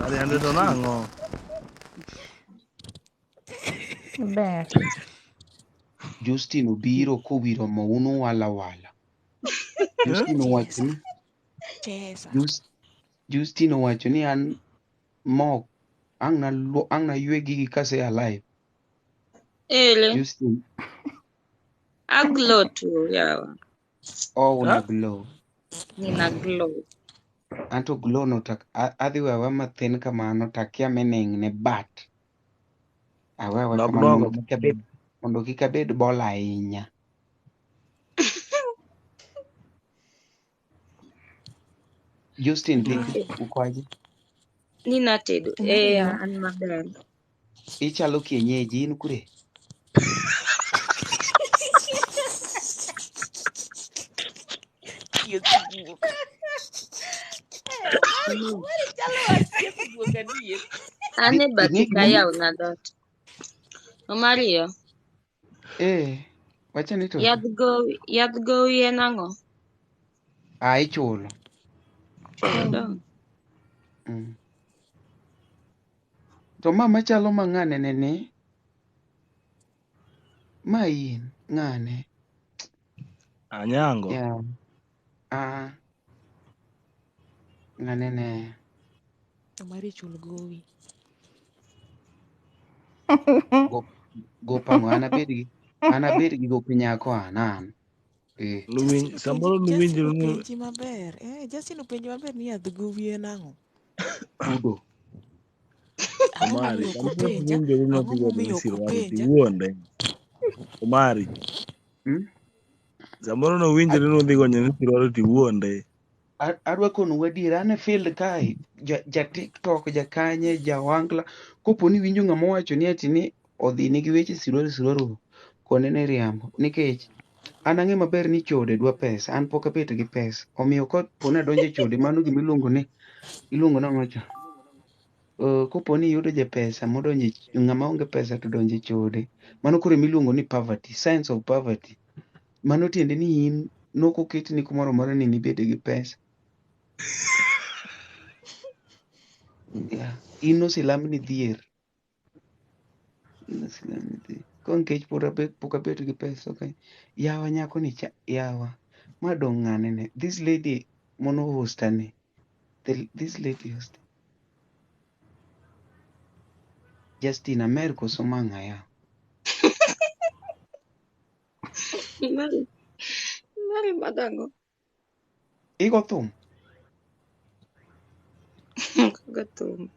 Ariande to Justin nang'o? Ber. Justin obiro kowiro mo unu wala wala. Justin owacho Chesa. ni Chesa. Justin owacho ni an mo ang' na ywe gigi kase alive. Ele, Justin aglow tu yawa. oh una Ha? glow. Nina glow. Anto glow no tak adhi wewe mathin kamano takia meaning ne but awewe Lok kamano dwoko. mondo kik abed bola ahinya. Justin vipi ukoaje? Nina tedo. Eh, Omario. an maber. Ichalo kienyeji in kure? Chieth guok. Omari, Mm. Omari chalo wa chieth guok adier. An e Ing'e bathe ka gimomiyo yaw na dhoot. Omario, wacha ni toto. yadh gowi en ang'o? Ah, ichulo. Chulo dong. To ma machalo ma ng'ane nene? Ma in ng'ane? Anyango. Yeah. Ah, ng'ane ne. Omari chul gowi. Go gopang'o an abed gi gop nyako an an. Eh. Justin openji Samoro Justin nuwinjru ni openji maber. Justin openji maber ni yadh gowi en ang'o? Udo. Ang'o Omari, momiyo ok samoro openja? nuwinjoru Ang'o nodhi godo momiyo ni ok sirwari openja? tiwuonde. Omari, samoro nowinjore nodhi gonyo ni sirwari tiwuonde. Adwa kono adier an e field kae ja TikTok ja kanye ja wangla kopo ni winjo ng'ama owacho ni ati ni odhi nigi weche sirwari sirwari kone ne riambo nikech an ang'e maber ni chode dwa pesa an pok abet gi pesa omiyo kopo ni adonjo e chode mano gima iluongo ni iluongo nang'o cha kopo ni iyudo japesa modonjo ng'ama onge pesa to donjo e chode mano koro emiluongo ni poverty signs of poverty mano tiende ni in nokoketni kumoro amora ni nibed gi pesa. Yeah. In noselamni dhier. In noselamni dhier. Ko nikech pok abet gi pesa okay. Yawa nyako ni cha yawa. Ma dong' ng'ane ne. This lady mono hosta ni. This lady host. Justin Amer koso ma ng'a yawa? Mari, Mari madhango. Igo thum? Go thum.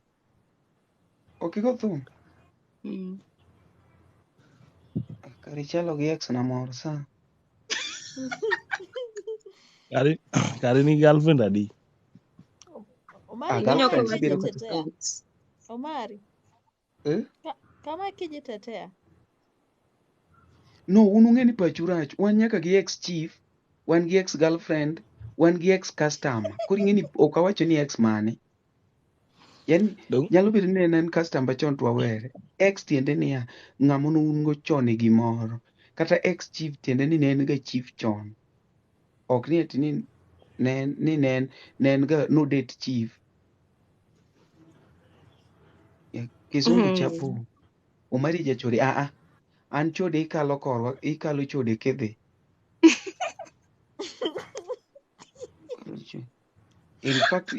Ok igo thum? Kare ichalo gi ex na moro sa. Kare ni girlfriend adi? Omari, Girlfriend kama ibiro kijitetea. kata. Omari. Eh? Kama kijitetea. No, un ung'e ni pachu rach. Wan nyaka gi ex chief, wan gi ex girlfriend, wan gi ex customer. Koro ing'e ni ok awacho ni ex mane. Yani nyalo bedo ni en customer chon to wawere. Ex tiende niya, ng'ama ne un go chon e gimoro. Kata ex chief tiende ni ne en ga chief chon. Ok ni ati ni ne en ga no date chief. Kizungu chapo. Omari jachode a an chode ikalo korwa, ikalo chode kidhi. In fact,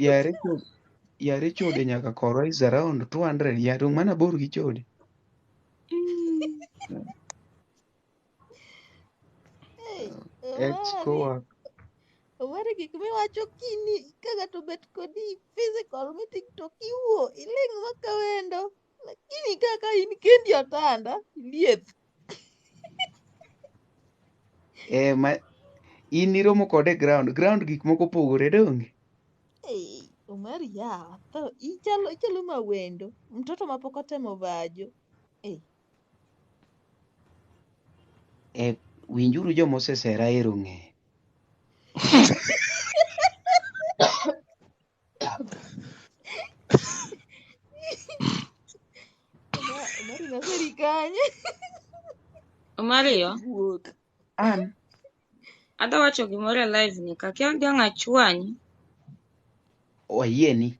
yare chode nyaka korwa is around 200. Yare mana bor gi chode. Ex kowa. Omari gik miwacho kini ka ng'ato bet kodi physical meeting to kiwuo iling' maka wendo. Lakini kaka in kendi otanda ilieth. Ma in iromo kode ground. Ground gik moko opogore donge? Omari ya, tho ichalo mawendo. Mtoto mapok otemo vajo. Winjuru joma osesera ero ng'eyo. Omari naseri kanye? Omari yo? Wuok. An. Adwa wacho gimoro e live ni kakia dang' achwanyi. Oyieni.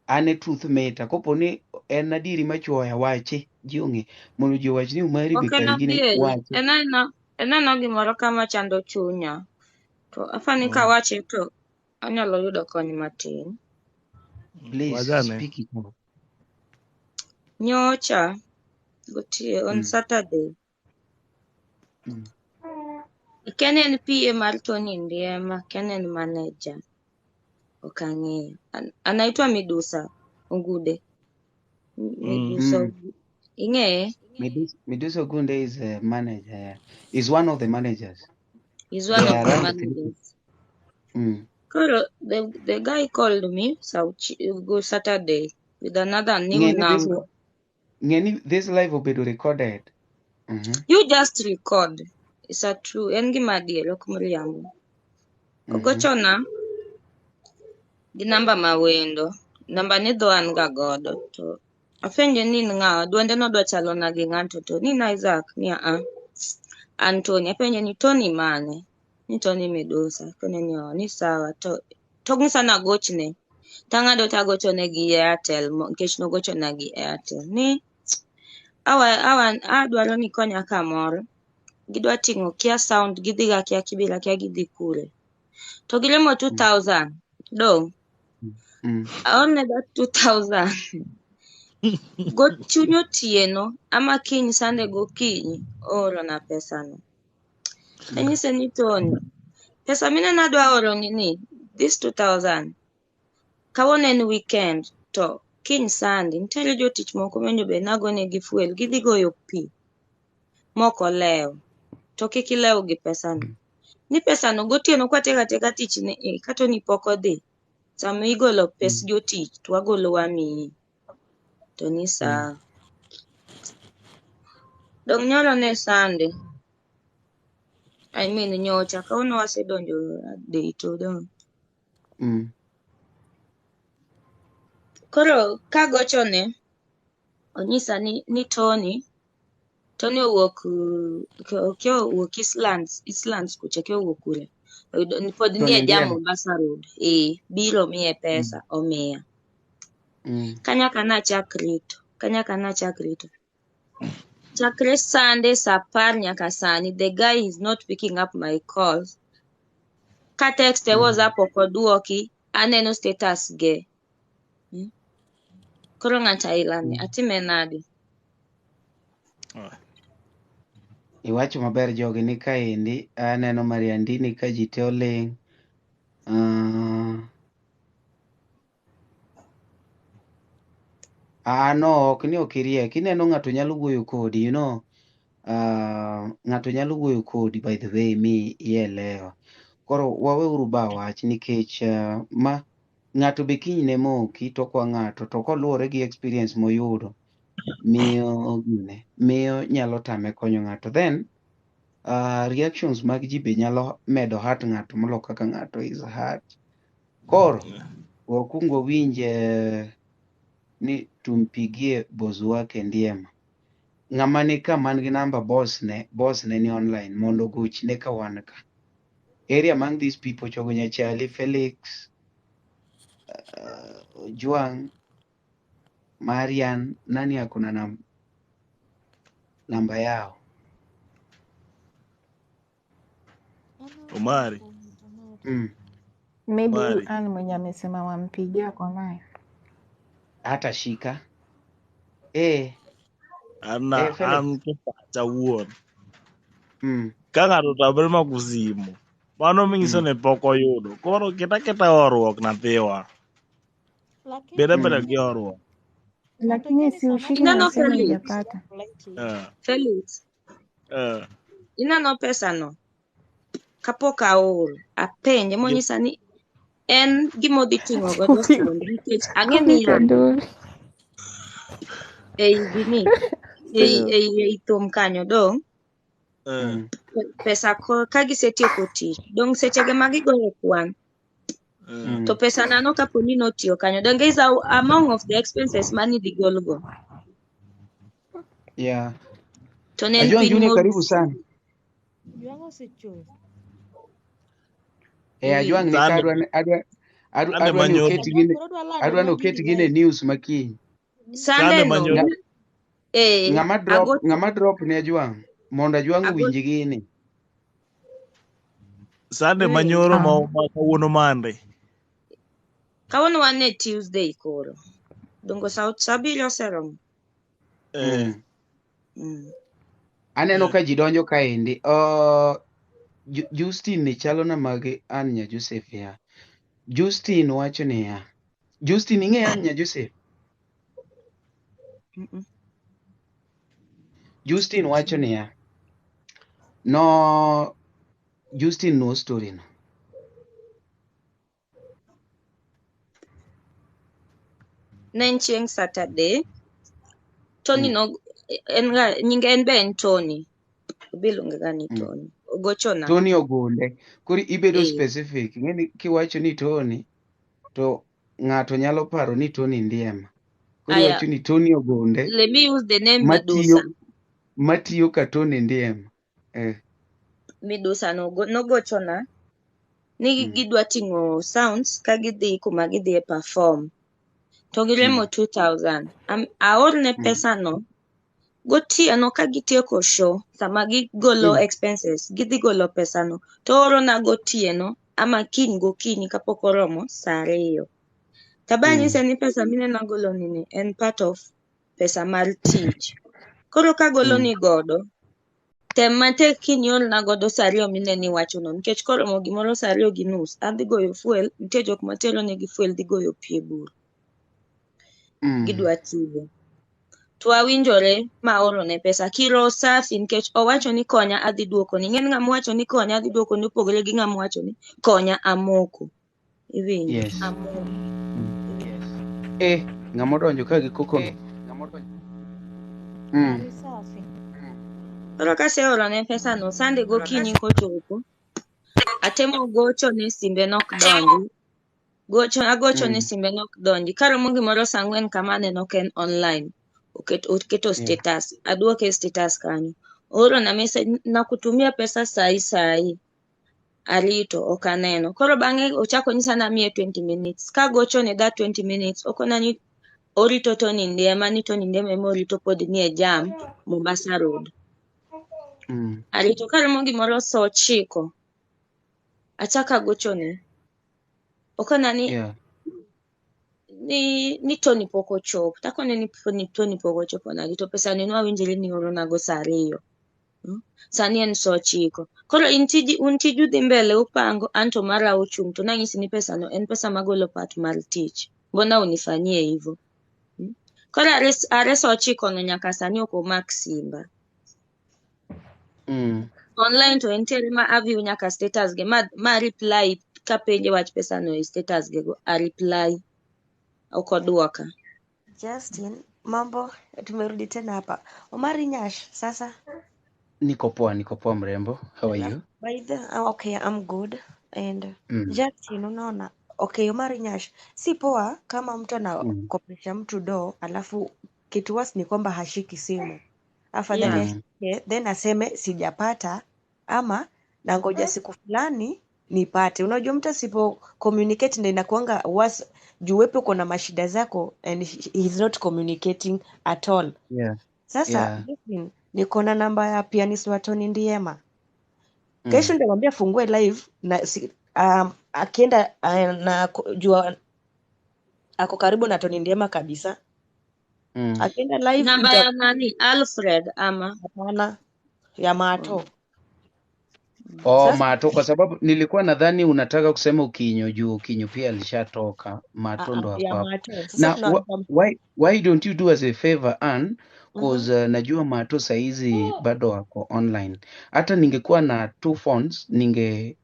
An e truth meter. Kopo ni en adieri machuoya wachi ji ong'e mondo ji owach ni Omari be Ok en kar gine adieri. wachi. En aena en aena gimoro kama chando chunya. To afani Mm. kawache to anyalo yudo kony matin. Please Wachane. speak it out. Nyocha gotie on Mm. Saturday. Mm. Ken en PA mar Tony Ndiema, Ken en manager. Ok ang'eyo. Anaitwa Midusa Ogude. Midusa Mm. Ogude. Ing'eye? Midusa Ogunde is a manager. Yeah. Is one of the managers. He's one They of are the around three. managers. Mm. Koro the guy called me go Saturday with another new Ng'e ni this number. ng'e ni this live obedo recorded. Mhm. You just record. It's a true. En gima adier, ok miriambo. Mhm. Ogochona gi namba ma wendo. Namba ni dho an ga godo. To afenje ni in ng'awa, duonde nodwa chalona gi ng'ato to ni in Isaac, ni a an Tony. Apenje ni Tony mane? Ni Tony Midusa. Akone ni oo, ni sawa. To ng'isa nagochne. Tang'ado tagochone gi Airtel nikech nogochona gi Airtel. Ni awa awa adwaro ni ikonya kamoro. Gidwa ting'o Kia sound gidhi ga kia Kibera kia gidhi kure. To giremo 2000. Dong. Mm. Aorne that 2000. Go chuny otieno ama kiny Sunday gokinyi oorona pesano. Anyise ni Tony, pesa mineno adwa oroni ni this 2000. Kawuono en weekend to kiny Sunday nitiere jotich moko monego bed ni agonegi fuel gidhi goyo pi mok olewo. To kik ilew gi pesano. Ni pesano gotieno kwatieko atieka tich ni e ka Tony pok odhi sama igolo pes jotich to wagolo wamiyi. To ni sawa. Dong nyoro ne Sunday. I mean nyocha kawuono wasedonjo day two dong. Mm. Koro kagochone onyisa ni Tony Tony owuok kia owuok Eastlands Eastlands kucha kia owuok kure. Oyudo ni pod Tony nie jam Ndiema. Mombasa Road. Eh, biro miye pesa omiya. Mm. Kanyaka nachak rito. Kanyaka nachak rito. Chakre Sunday saa apar nyaka sani the guy is not picking up my calls. Ka text e Mm. WhatsApp ok oduoki, aneno status ge. Mm. Koro ng'ato aila ni atime nade? Iwacho maber jogi ni kaendi aneno Mariandini ka ji te oling'. No, ok ni ok iriek. Ineno ng'ato nyalo wuoyo kodi, you know. Ng'ato nyalo wuoyo kodi by the way mi ielewa. Koro waweuru ba wach nikech ma ng'ato be kiny ne moki to kwa ng'ato to koluwore gi experience moyudo miyo gine miyo nyalo tame konyo ng'ato. Then reactions mag ji be nyalo medo hurt ng'ato molo kaka ng'ato is hurt. Koro wakwong wawinj ni tumpigie boss wake Ndiema. Ng'ama ni ka man gi namba boss ne ni online mondo ogochne ka wan ka. Area among these people Chogo Nyachali, Felix, Ojwang, Marian, nani ako na namba yao? Omari. Mm. Maybe Omari. Ann mwenye amesema wampigie ako nayo. Hata shika. Eh. Ana Felix. an kipacha wuon. Mm. Ka ng'ato otamre mako simu, mano manyiso ni pok oyudo. Koro keta keta horuok nyathiwa. Lakini Bed abeda Mm. gi horuok. Lakini si ushike Ineno na simu Felix. hujapata. Felix. Ineno pesa no. Kapok aol, apenje monyisa ni en gima odhi ting'o godo sound nikech ang'e ni Kubika duri. ei gini ei thum kanyo dong Mm. pesa ka gisetieko tich dong sechege ma gigoyo kwan Mm. to pesa nano kapo ni notiyo kanyo dong is among of the expenses mani dhi golgo Yeah. to ne en Ajwang piny Junior karibu sana. Jwang osechopo. Eh, Ajwang ni ka Sande. Sunday Adwa ni manyoro. oket gine, Koro odwa lando adwa ni nwa oket gini gine live. news makiny. Sunday Sunday no manyoro. Ng'a, eh ng'ama drop, ago ng'ama drop ne Ajwang' mondo Ajwang' ago owinj gini. Sunday manyoro ma Ah. ma kawuono Monday. Kawuono wan e Tuesday koro. Dongo sa 7 oseromo. Eh. Mm. Aneno Eh. ka ji donjo kaendi. Justin ni chalo na mag Ann nya Joseph ya. Justin wacho niya. Justin ing'e Ann nya Joseph? Mm-mm. Justin wacho niya. No, Justin no story no. Ne en chieng' Saturday. Tony Mm. no en ga nyinge en be en Tony. Obiluonge ga ni Mm. Tony. Ogochona. Tony Ogunde. Koro ibedo Eh. specific. Ing'eni kiwacho ni Tony to ng'ato nyalo paro ni Tony Ndiema. Koro Aya, iwacho ni Tony Ogunde let me use the name matiyo Midusa. matiyo ka Tony Ndiema. Eh. Midusa nogochona ni Mm. gidwa ting'o sounds ka gidhi kuma gidhi e perform. To giremo 2000. Aorne pesa no gotieno ka gitieko show sama gigolo expenses gidhi golo pesa no to oorona gotieno ama kiny gokinyi kapok oromo saa 2. Taba anyise ni pesa mineno agoloni ni en part of pesa mar tich. Koro kagoloni godo, tem matek kiny iorna godo saa 2 mineno iwachono nikech koromo gimoro saa 2:30 adhi goyo fuel, nitie jok matero negi fuel dhi goyo pi e bur. Gidwa tiyo. To wawinjore ma aorone pesa kiro safi nikech owacho ni konya adhi duokoni. Ing'eni ng'ama owacho ni konya adhi duokoni opogore gi ng'ama owacho ni konya amoko. Iwinjo? Yes. Eh, ng'ama odonjo ka gi koko no. Mari safi. Koro kaseorone pesa no, Sunday gokinyi kochopo, atemo gocho ne simbe nok donji. Agocho ne simbe nok donji. Karomo gimoro saa 4 kama aneno ka en online. Oketo status. Aduoke status kanyo. Oorona message nakutumia pesa sahi sahi. Arito ok aneno. Koro bang'e ochako nyisa ni amiye 20 minutes. Kagochone that 20 minutes, okona ni orito Tony Ndiema, ni Tony Ndiema ema orito pod ni e jam Mombasa Road. Arito karomo gimoro saa 9. Achako agochone. Okona ni Yeah. ni Tony pok ochopo. Takone ni Tony pok ochopo nade to pesa ni nwawinjre ni ioronago saa 2. Sani en saa 9. Koro un tiju dhi mbele upango anto mara ochung' to nanyisi ni pesa no en pesa magolo part mar tich. Mbona unifanyie hivyo? Koro are saa 9 no nyaka sani ok omak simba. Online to entiere ma aview nyaka status ge ma reply kapenje wach pesa no e status ge go a reply ok odwoka. Justin, mambo, tumerudi tena hapa. Omari Nyash, sasa. Niko poa mrembo. How are you? By the, okay, I'm good. And Justin, unaona, okay, Omari Nyash, si poa kama mtu anakopesha mtu do, alafu kitu wasi ni kwamba hashiki simu. Afadhali ashike, then aseme sijapata ama nangoja siku fulani nipate. Unajua mtu asipo communicate ndio inakuanga worse, juu wewe uko na mashida zako and he is not communicating at all. Sasa Justin, niko na namba ya pianist wa Tony Ndiema. Kesho nitamwambia fungue live na akienda na jua ako karibu na Tony Ndiema kabisa. Akienda live Namba ya nani? Alfred ama hapana, ya Mato. Oh, Sasa Mato, kwa sababu nilikuwa nadhani unataka kusema Ukinyo juu Ukinyo pia alishatoka. Mato ndo ya ako hapo. Mato. Sasa Na why don't you do us a favor Ann? Cause najua Mato saizi bado ako online. Hata ningekuwa na 2 phones ninge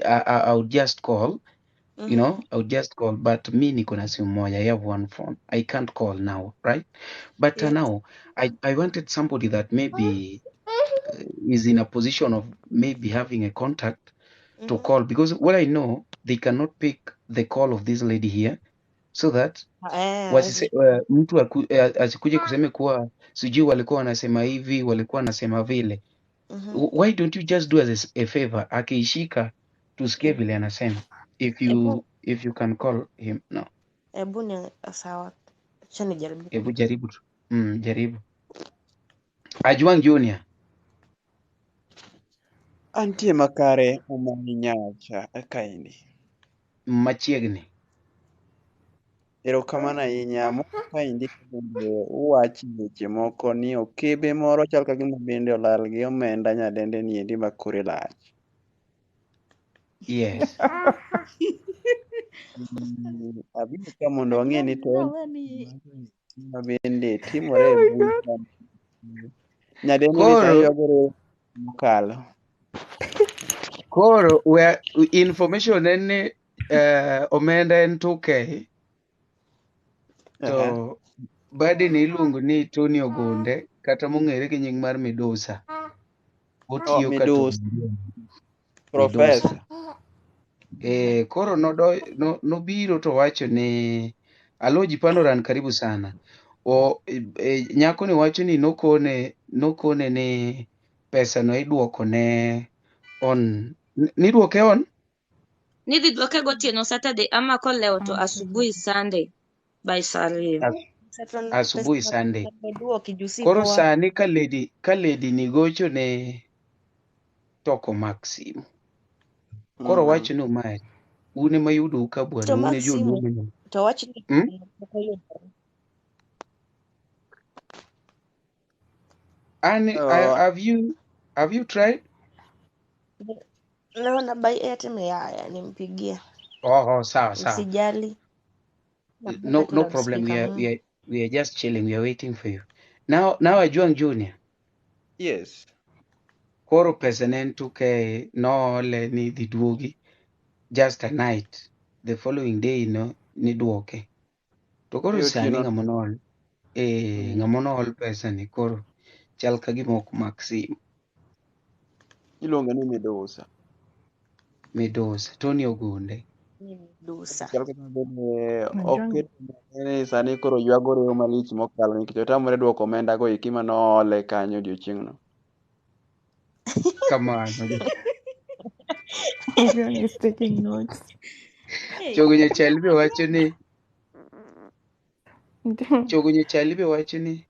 I would just call, you know, I would just call, but mi niko na simu moja. I have one phone. I can't call now, right? But now I wanted somebody that maybe is in a position of maybe having a contact to call, because what I know, they cannot pick the call of this lady here, so that mtu asikuje kuseme kuwa sijui walikuwa wanasema hivi, walikuwa wanasema vile. Why don't you just do us a favor, akiishika tusikie vile anasema, If you can call him now. Hebu ni sawa, acha nijaribu. Hebu jaribu tu. Jaribu. Ajwang Junior. Antie makare Omari Nyacha kaendi. Machiegni. Erokamano ahinya. Moro kaendi bende uwachi weche moko ni okebe moro chal ka gima bende olal gi omenda nyadende ni endi ma kore lach. Yes. Abiro ka mondo wang'e ni Ajwang' to en nawe ni gima bende timore e Oh my mbui God. ka. Nyadende ni sani Koro ywagore mokalo. koro we information en ni omenda en 2K to badi ni iluongo ni Tony Ogunde kata mong'ere gi nying mar Midusa. Oh, Otiyo ka Midusa. Tony Midusa. Profesa. Koro nobiro to wacho ni Aloji Panoran karibu sana. Nyako ni wacho ni nokone ni pesa no iduoko ne on nidwoke on Nidhi dwoke gotieno Saturday ama kolewo to asubuhi Sunday by saa ariyo. Asubuhi Sunday. Duoki juu si Koro poa. sani ka lady ni gocho ne toko mak simu. Koro wacho ni Omari, un ema yudou ka bwana, To un mak e simu joluo mane. to wach ni pok oyudore. Anne, Oh, have you tried? Leo na buy airtime ya nimpigie. Oh, sawa sawa. Usijali. No, no problem. We are just chilling. We are waiting for you. Now Ajwang Junior. Yes. Koro pesa ne en 2K noole ni dhi duogi just a night. The following day no niduoke. To koro E sani otieno. ng'ama nool ng'ama nool pesa ni koro chal ka gima ok mak simu. Iluongo ni Midusa. Midusa, Tony Ogunde. Midusa. Chal ka gima bende Ajwang' oketo ni sani koro ywago rewo malich mokalo nikech otamore duoko omenda go eki manoole kanyo odiochieng'no. Kamano. Ajwang' is taking notes. Hey, Chogo nyachali be wacho ni Chogo nyachali be wacho ni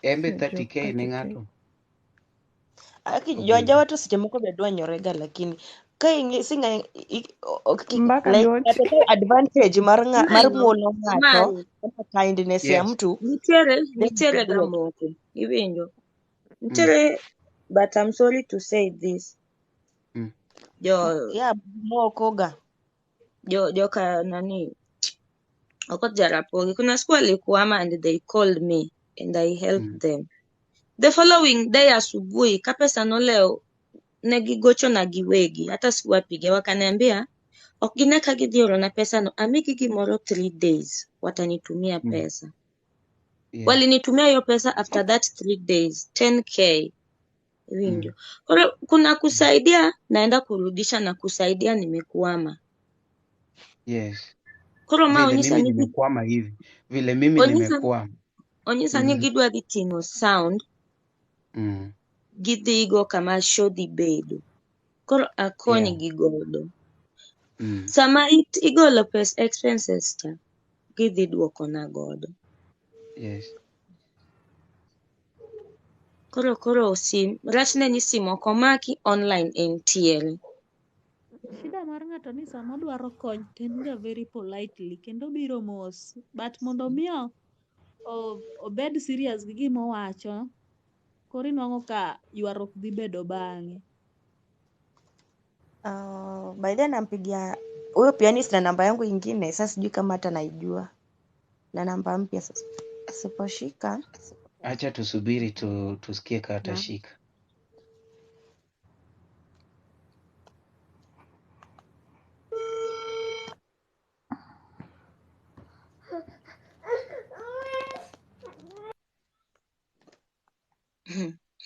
embe Joke 30K ne 30K. ng'ato. Aki Ogunde. joajawa to seche moko be dwanyore ga lakini ka ing'e si ng'a Mpaka like goch. ng'ato kawo advantage mar mar Omari, muono ng'ato Omari, kama kindness ya Yes. mtu nitiere then nitiere ga oduoki. moko iwinjo. Nitiere but I'm sorry to say this. Jo Yeah, moko ga. jo joka nani Okoth Jarapogi. Kuna siku alikuama and they called me and I helped them. The following day asubuhi ka pesa nolewo ne gigochona giwegi hata sikuwapigia wakaniambia ok gine ka gidhi orona pesa no amigi gimoro 3 days watanitumia pesa. Yeah. Walinitumia hiyo pesa after that 3 days 10K. Iwinjo. Koro kuna kusaidia naenda kurudisha na kusaidia nimekuama. Yes. Koro ma Vile onyisa mimi ni nimekwama hivi. Vile mimi onyisa nimekwama. onyisa ni gidwa dhi ting'o sound gidhigo kama show dhi bedo. Koro akony gi godo. Sama igolo pes expenses cha gidhi duokona godo. Yes. Koro sim rachne ni sim ok omaki online entiere. Shida mar ng'ato ni sama odwaro kony to en ga very politely kendo obiro mos but mondo mi obed serious gi gima owacho koro inwang'o ka ywaruok dhi bedo bang'e. By then nampigia huyo pianist na namba yangu ingine sasa sijui kama hata naijua na namba mpya sasa asiposhika Acha tusubiri tusikie kama atashika.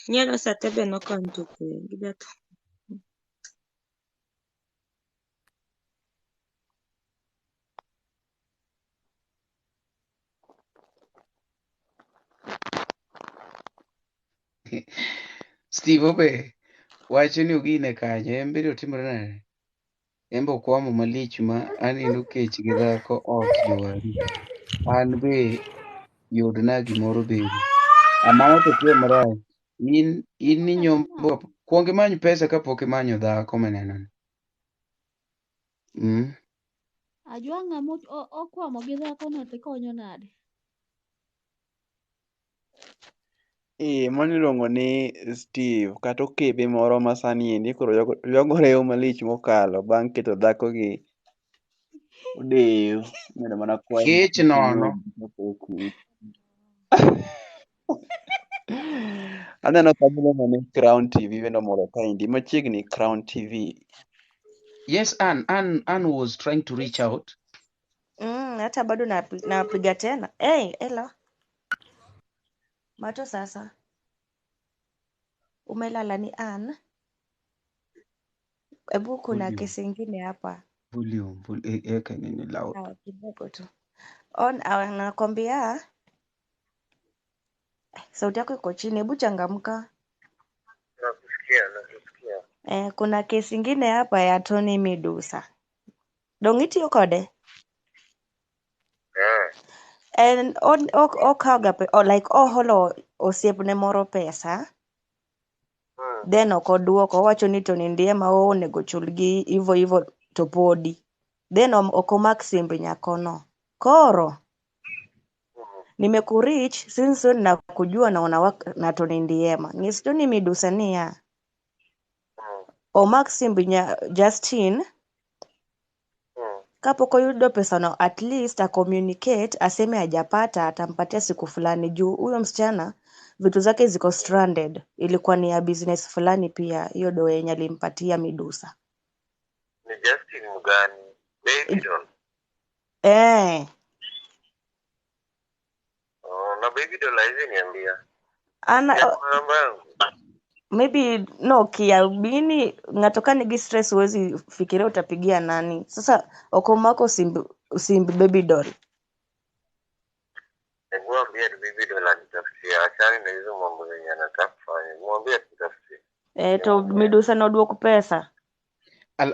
Nyiero sate be nokony to kwe gidatho. Steve Obe wacho ni ogine kanyo en bende otimore nade? Embe okwamo malich ma anindo kech gi dhako ot jowadu. An be yudna gimoro baby. Amano to tiyo marach. In ni nyombo kuong imany pesa kapok imanyo dhako mineno ni. Mm. Ajwang' ng'ama okwamo gi dhako no tikonyo nade? Ee, mano iluongo ni Steve kata okebe moro ma sani endi koro ywagore yo malich mokalo bang' keto dhako gi odeyo medo mana kwayo ni Kech kik nono. inyombi kapok Aneno ka miluongo ni Crown TV bende omoro kaendi machiegni Crown TV. Yes, Ann. Ann was trying to reach out. Hata bado napiga tena. Hey, hello. Mato sasa. Umelala ni Ann? Ebu kuna Volume, kesi ingine hapa. volume, eka nini loud. Sawa kidogo tu. On nakwambia sauti yako iko chini, hebu changamka. Nakusikia, nakusikia. Eh, kuna kesi ingine hapa ya Tony Midusa. Dong itiyo kode? Eh, En okawoga like oholo osiepne moro pesa then ok oduoko owacho ni Tony Ndiema onego chulgi hivyo hivyo to podi then ok omak simb nyakono koro nimekureach since wewe nakujua na unawak na Tony Ndiema nyis Tony Midusa niya omak simb Justin kapok oyudo pesano at least a communicate aseme hajapata atampatia siku fulani juu huyo msichana vitu zake ziko stranded ilikuwa ni ya business fulani pia hiyo do yenye alimpatia Midusa Ni Justin mgani? Baby doll. eh Oh, na baby doll haizi niambia. ana Yako namba yangu. maybe no kiabini ng'ato ka nigi stress huwezi fikiria utapigia nani sasa okomako simb baby doll Hebu ambia tu baby doll anitafutie. Achane na hizo mambo zenye anataka kufanya. Mwambie atutafutie. eh, to Midusa noduok pesa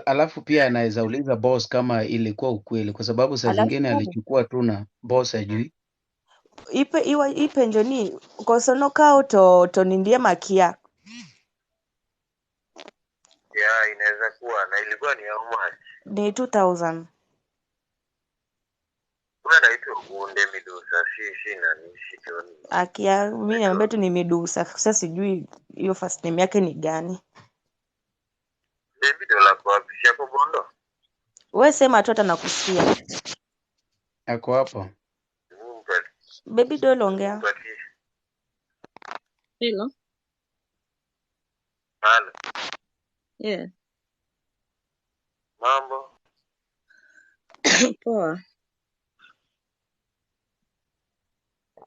Alafu pia anaweza uliza boss kama ilikuwa ukweli, kwa sababu saa zingine alafu alichukua tu na boss ajui. ipe iwa ipenjo ni koso nokawo to Tony Ndiema kia Yeah, inaweza kuwa na ilikuwa ni how much? ni 2000 Huyu anaitwa Gunde Midusa, si nani, si Tony. akia mi niambia tu ni Midusa sasa sijui hiyo first name yake ni gani Baby doll ako wapi? Si ako Bondo? we sema tu hata nakusikia Ako hapo. baby doll ongea Mpatie. Hello. Halo. Yeah. Mambo. Poa.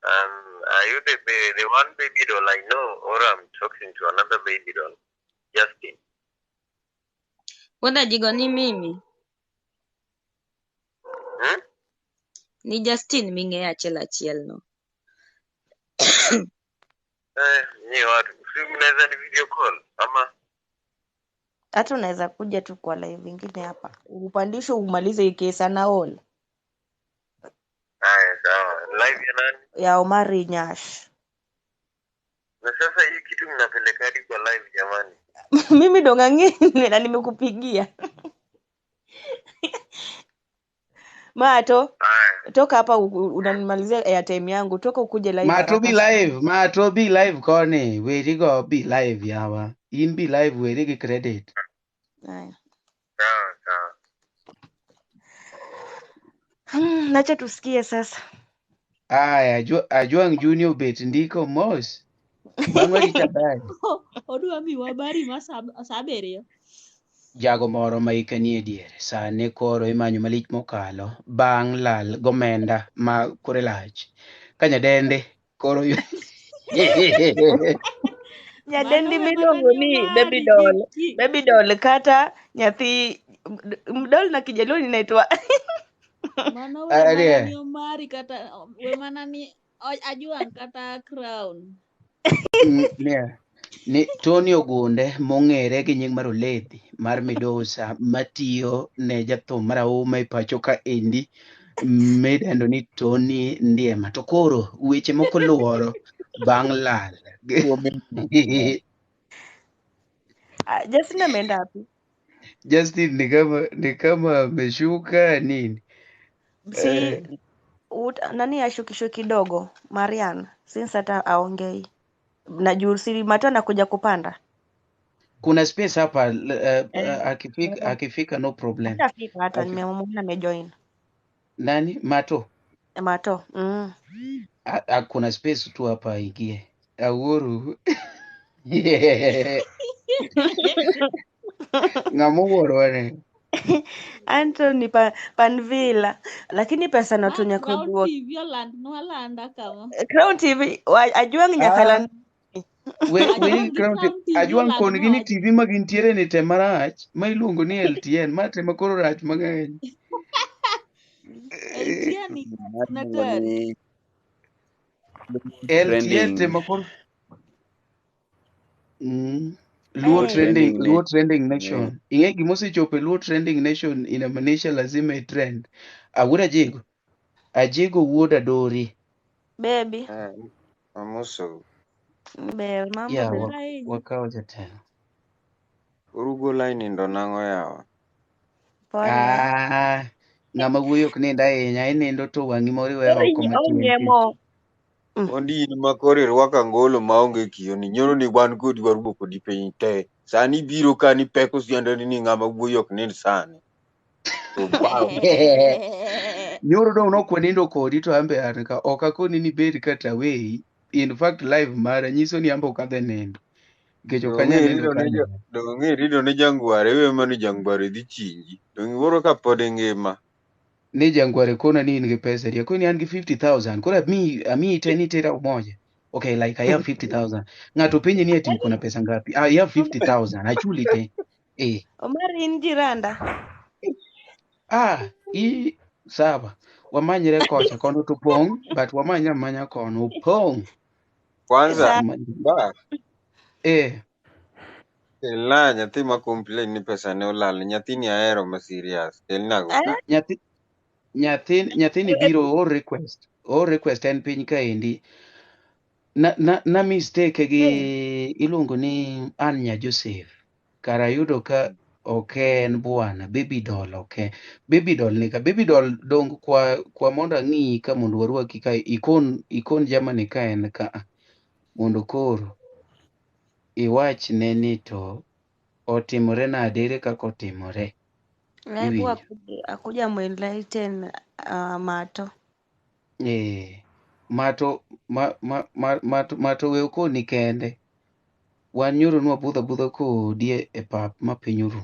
Are you the one baby doll I know, or I'm talking to another baby doll? Justin. Wenda jigo ni mimi. Hmm? Ni Justin ming'eyo achiel achiel no. Eh, ni watu. Si mnaweza ni video call ama hata unaweza kuja tu kwa live ingine hapa upandishwe umalize hii kesi ana all haya sawa. Live ya nani? ya Omari Nyash Na sasa hii kitu mnapeleka hadi kwa live jamani. mimi ndo ng'ang'ini na nimekupigia Mato Haya. toka hapa unanimalizia airtime yangu toka ukuje live Mato be haraka live, Mato be live koni, weri go be live yawa. In be live weri gi credit. Haya. Sawa sawa. Nacha tusikie sasa Aya, Ajwang Junior bet ndiko mos. Bang' warito habari. Odwa miwa habari ma sa 7. Jago moro ma hike nie diere sani koro imanyo malich mokalo bang' lal gomenda ma kore lach. Ka nyadende koro nyadendi Mano we mana miluongo ni ni baby Omari gi doll gi baby doll kata nyathi mdol na kijaluo inaitwa mano we mana Arie. ni Omari kata we mana ni Ajwang' kata Crown. Yeah. Ni Tony Ogunde mong'ere gi nying mar Oledhi mar Midosa matiyo ne jathum marahuma e pacho ka endi midendo ni Tony Ndiema. To koro weche moko luoro bang' lal. Ah, Justin ameenda wapi? Justin ni kama ameshuka nini? Si Eh, nani ashukishwe kidogo Marian since hata aongei na juu si Mato anakuja kupanda. Kuna space hapa Eh, akifika akifika no problem. Hashafika hata nimemwona amejoin. Nani? Mato? Mato. Kuna space tu hapa aingie. Awuoru. Ng'ama wuoro ne. Anthony Panvila lakini pesa no Ma to nyaka Crown oduok. TV olandnwa alanda kama. Crown TV Ajwang' nyaka land. We Ajwang' gi Crown Crown TV Ajwang' kon gi olandnwa ni wach. TV ma gintiere ni te marach ma iluongo ni LTN ma te ma koro rach mang'eny. LTN ni Iluongo natari. ni LTN te trending ma koro Luo Luo Eh, trending trending Luo trending nation. nation. Ing'e gimosechopo e Luo trending nation inamaanisha lazima i trend. Awuod Ajigo. Ajigo wuod Adori. Baby. Amoso. Ber mambo Ya be. Ber ahinya. wakawo jatelo. Urugo lai nindo nang'o yawa? Pole. Ah, ng'ama wuoyo ok nind ahinya, inindo to wang'i moro iweyo Koro oko matin. onyiemo. Mondi in ma koro irwako angolo maonge kiyo ni nyoro ni wan kodi warumo kodi piny te. Sani biro ka ni peko siandani ni ng'ama wuoyi ok nind sani. To baw. Nyoro dong' nok wanindo kodi to ambe an ka ok akoni ni bed kata weyi. In fact live mara nyiso ni ambe ok adhi nindo. Nikech ok anyal Dong' nindo irido ka ne ja aneno. dong' irido ne jangware iwe mani jangware dhi chinji. Dong' iwuoro ka pod ingima. Ni jangware kona ni in gi pesa adi. Akoni an gi 50,000. Koro amiyi te ni tera umoja. Okay, like I have 50,000. Ng'ato penje ni ati uko na pesa ngapi? I have 50,000. Achuli te. Eh. Omar in jiranda. Ah, i sawa. Wamanyre kocha kono to pong', but wamanya amanya kono opong'. Kwanza Sawa. ba Eh, kelna nyathi ma complain ni pesa ne olal. Nyathini ahero ma serious. Kelna go Eh? ka. nyathini biro or request. Or request en piny kaendi. Na mistake gi iluongo ni Anya Joseph. Kara yudo ka ok en bwana, baby doll ok. Baby doll ni ka baby doll dong kwa mondo ang'iyi ka mondo warwaki ka ikon Germany ka en ka mondo koro iwachne ni to otimore nade ere kaka otimore. Hebu Iwinjo? akuja muenlighten Mato. Eh, Mato ma, ma, ma, mato, mato we okoni kende. Wan nyoro nwabudho abudha kodi e pap ma piny oru.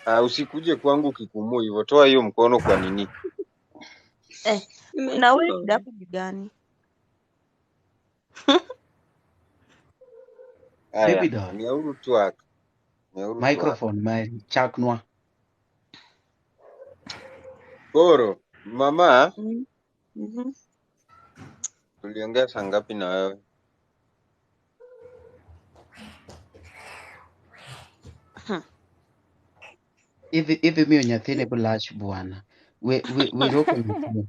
Ah, usikuje kwangu kikumu hivyo. Toa hiyo mkono kwa nini? Eh, na wewe Nimetoa. shida yako ni gani? Aya, Baby doll, miauru twak. Miauru twak. microphone mari, chaknwa. Koro, mama, tuliongea saa ngapi na wewe? Idhi miyo nyathini blach bwana. We roko nyathini.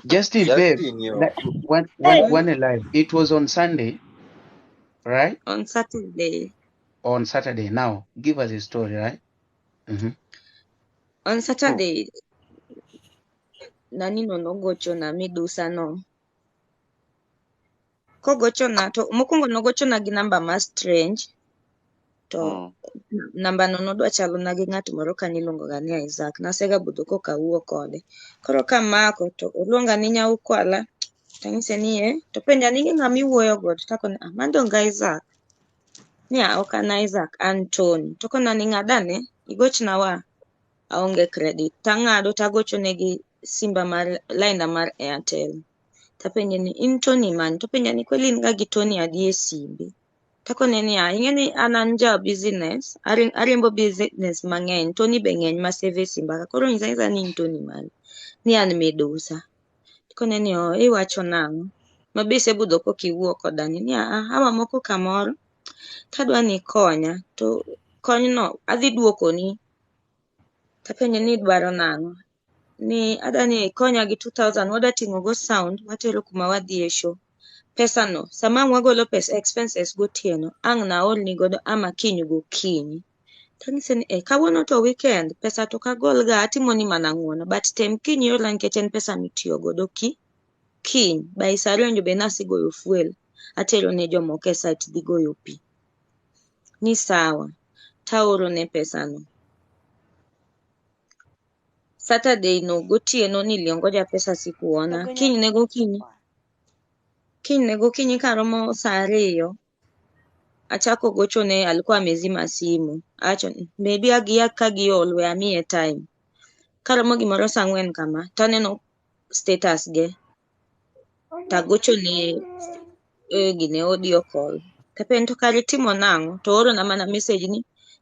Justin, babe, Justin yo. one one alive. It was on Sunday, right? On Saturday. On Saturday. Now, give us a story, right? Mm-hmm. On Saturday, nani no nogochona midusa no. Kogochona to mokwongo nogochona gi namba ma strange to namba no nodwa chalo na gi ng'at moro kanyo iluongo ga ni Isaac. Nasega budho koka awuo kode. Koro kamako to oluonga ni nyaukwala tanyise ni eh, to penja ni ng'ama iwuoyo godo takone ah, mano donge Isaac. Ni ah, ok an Isaac, an Tony. To kona ni ng'adane, igochna wa aonge credit. Tang'ado tagochone gi simba mar line mar Airtel. Tapenje ni in Tony mane? Topenja ni kweli in ga gi Tony adi e simbi? Takone ni ah, ing'e ni an ja business, ariembo business mang'eny, Tony be ng'eny ma save e simba ka. Koro nyisa anyisa ni in Tony mane? Ni an Medusa. Takone ni oh, iwacho nang'o? Ma be isebudho koka iwuo koda ni. Ni ah, awa moko kamoro. Tadwa ni ikonya, to konyno adhi duokoni. Tapenje ni idwaro nang'o? Ni adwa ni ikonya gi 2000 wadwa ting'o go sound watero kuma wadhi e show. Pesano, sama ang' wagolo pesa expenses gotieno, ang' naolni godo ama kiny gokinyi. Tanyise ni eh, kawuono to weekend, pesa to ok agolga, atimoni mana ng'uono, but tem kiny iorna nikech en pesa mitiyo godo ki kiny. By saa ariyo onego bed ni asegoyo fuel, atero ne jomoko e site dhi goyo pi. Ni sawa, taorone pesano. Saturday no gotieno niliongoja pesa sikuona. Kinyne gokinyi karomo saa 2 achako gochone, alikuwa amezima simu. Awacho maybe gia ka giol we amiye time. Karomo gimoro saa 4 kama, taneno status ge. Tagochone gine audio call. Tapenje to kare itimo nang'o? To oorona mana message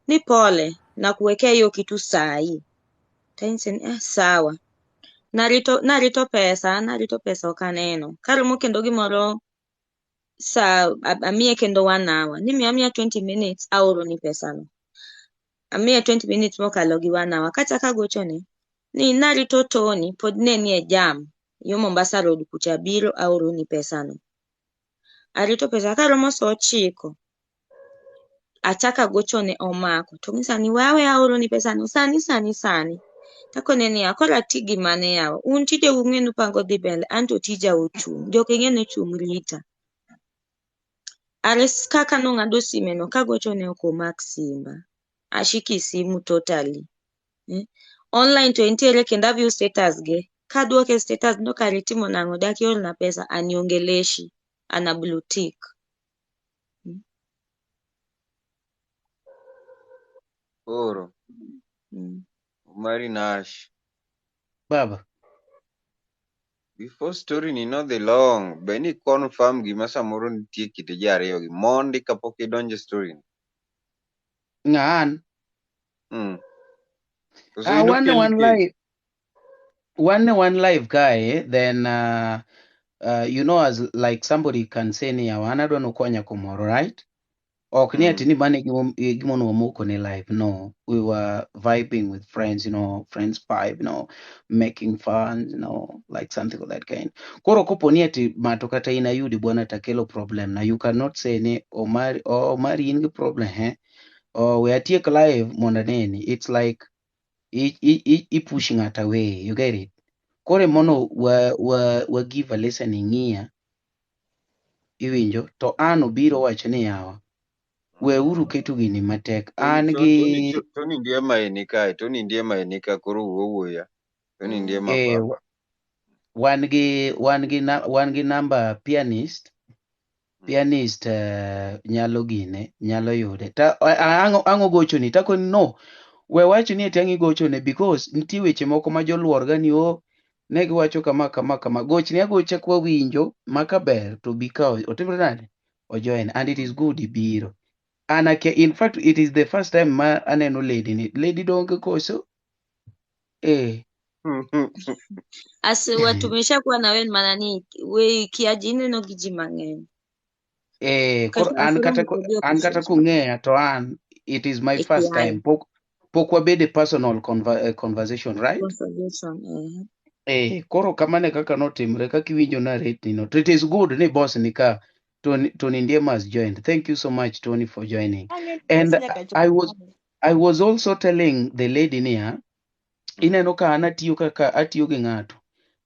ni pole, nakuwekea hiyo kitu saa hii. Tanyise ni sawa. Narito pesa ok aneno. Karomo kendo gimoro saa amiye kendo 1 hour. Ni miya 20 minutes aoroni pesano. Amiye 20 minutes mokalo gi 1 hour. Kachako agochone ni narito Tony pod ne nie jam yo Mombasa Road kucha biro aoroni pesano. Arito pesa karomo saa 9 achako agochone omako. To onyisa ni we aweya aoroni pesano sani sani sani. Takone niya koro ati gi mane yawa. Un tijeu ung'e ni upango dhi mbele anto tija ochung'. Jok ing'e ni ochung' rita. Ares kaka nong'ado sime no kagochone ok omak simba. Ashiki simu totally. Online to entiere kendo a view status ge. Kaduoke status no kare itimo nang'o dak iorna pesa aniongeleshi. Ana blue tick. Koro. Omari Nash. Baba. Before story ni nodhi long, be ni confirm gima samoro nitie kind ji ariyo gi mondi kapok idonjo e story ni. Ng'an? Koso in One okelni one case? live. One live guy, then you know, as like somebody can say ni yawa an adwa nokonya kumoro, right? Ok ni ati ni mane gimono wamoko ne live. No, we were vibing with friends, you know, friends vibe, you know, making fun, you know, like something of that kind. Koro kopo ni ati mato kata in ayudi bwana takelo problem. Now you cannot say ni Omari, oh, Omari in gi problem, eh? Oh, we atiek live mondo aneni. It's like i pushing it away. You get it? Koro mono wa give a listening ear. Iwinjo to an obiro wacho ni yawa. Weuru keto gini matek. An gi Tony Ndiema e ni kae, Tony Ndiema e ni ka koro wuo wuoya. Tony Ndiema baba. Wan gi namba pianist. Pianist nyalo gine, nyalo yude. Ta ang'o gochoni? Takoni no. We wacho ni eti ang' igochone because nitie weche moko ma joluor ga ni o ne giwacho kama kama kama. Gochni agocha kwa winjo ma kaber to bi ka otimre nade? Ojoin and it is good ibiro. An akia, in fact it is the first time ma aneno lady ni. Lady donge koso? Eh. As tumeshakuwa na wewe mana ni we kiaji ineno gi ji mang'eny. Koro Kata an kata aseromo kodi an kata offices. kung'eya to an it is my first Ikiaji. time. Pok wabede personal conversation, right? Conversation, Koro kamano e kaka notimre kaka iwinjo narrate ni no. To it is good ni boss ni ka Tony Ndiema has joined. Thank you so much Tony for joining. Ang'e And boss nyaka chop I was also telling the lady niya, ineno ka an atiyo kaka atiyo gi ng'ato.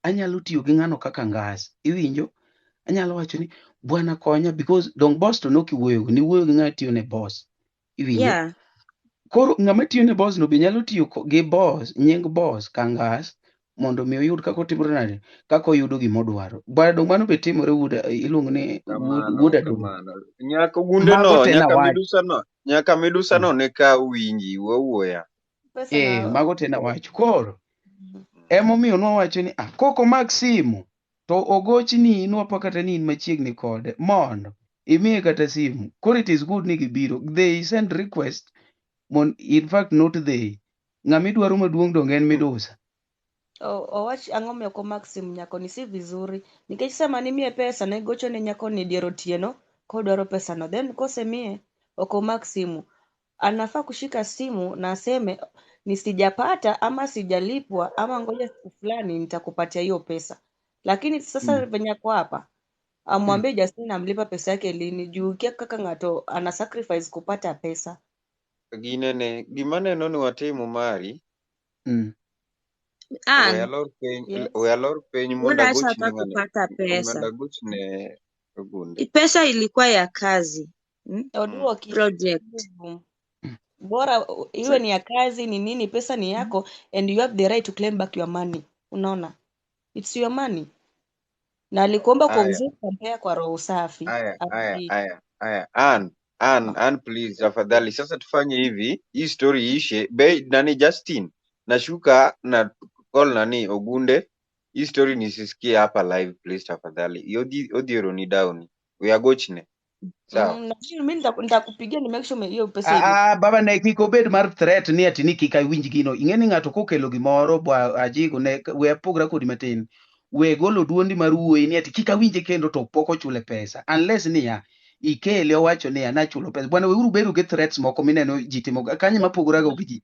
Anyalo tiyo gi ng'ano kaka ngas. Iwinjo? Anyalo wacho ni bwana konya because dong boss to nok iwuoyo go, niwuoyo gi ng'ama tiyo ne boss. Iwinjo? Yeah. Koro ng'ama tiyo ne boss no be nyalo tiyo gi boss, nying boss ka ngas mondo mi oyud kaka otimore nade, kaka oyudo gima odwaro. Bwana dong mano be timore wuod, iluongo ni Kamano, wuod Adongo. kamano. Nyaka gunde Mago no, te nyaka nawach. midusa no, nyaka midusa no ne ka winji wuoya. Pesa na Mago te nawach. Koro emomiyo nwawacho ni koko mak simu to ogochni nwapa kata ni in machiegni kode mondo imiye kata simu. Koro it is good ni gibiro. They send request mon, in fact not they. Ng'ama idwaro maduong' donge en midusa. Owach ang'o miyo ok omak simu nyako ni si vizuri. Nikech sama nimiye pesa ne gocho ne nyako ni dier otieno kodwaro pesa no. Then kosemiye Ok omak simu. Anafaa kushika simu na aseme ni sijapata ama sijalipwa ama ngoja siku fulani nitakupatia hiyo pesa. Lakini sasa venye ako hapa amwambie Justin amlipa pesa yake lini juu kia kaka ng'ato ana sacrifice kupata pesa. Ginene, gima aneno ni watimo mari, we Ann, alor piny, Yes. we alor piny mondo muda acha agochne hapa ng'ane, kupata mondo pesa. agochne Ogunde. Pesa ilikuwa ya kazi, Oduoki Project. Bora iwe ni ya kazi ni nini, pesa ni yako and you have the right to claim back your money. Unaona? It's your money. Na alikuomba kwa Aya, uzuri, kampea kwa roho safi. aya, aya, Arudi. aya, aya. Ann, Ann, Ann, please, tafadhali. Sasa tufanye hivi, hii story iishe. Bei, nani Justin, nashuka na call nani Ogunde. Hii story nisisikie hapa live please tafadhali. Odhiero ni down. We agochne. Sawa. Na mimi nitakupigia ni make sure hiyo pesa ime Ah, baba ne kik obed mar threat ni ati ni kik awinj gino. Ing'e ni ng'ato kokelo gimoro bwa ajigo ne we apogra kodi matin. We golo duondi mar wuoyi ni ati kik awinje kendo to pok ochule pesa. Unless niya ikele owacho niya nachulo pesa. Bwana weuru bedo gi threats moko mineno ji timo kanyo mapogora go gi ji.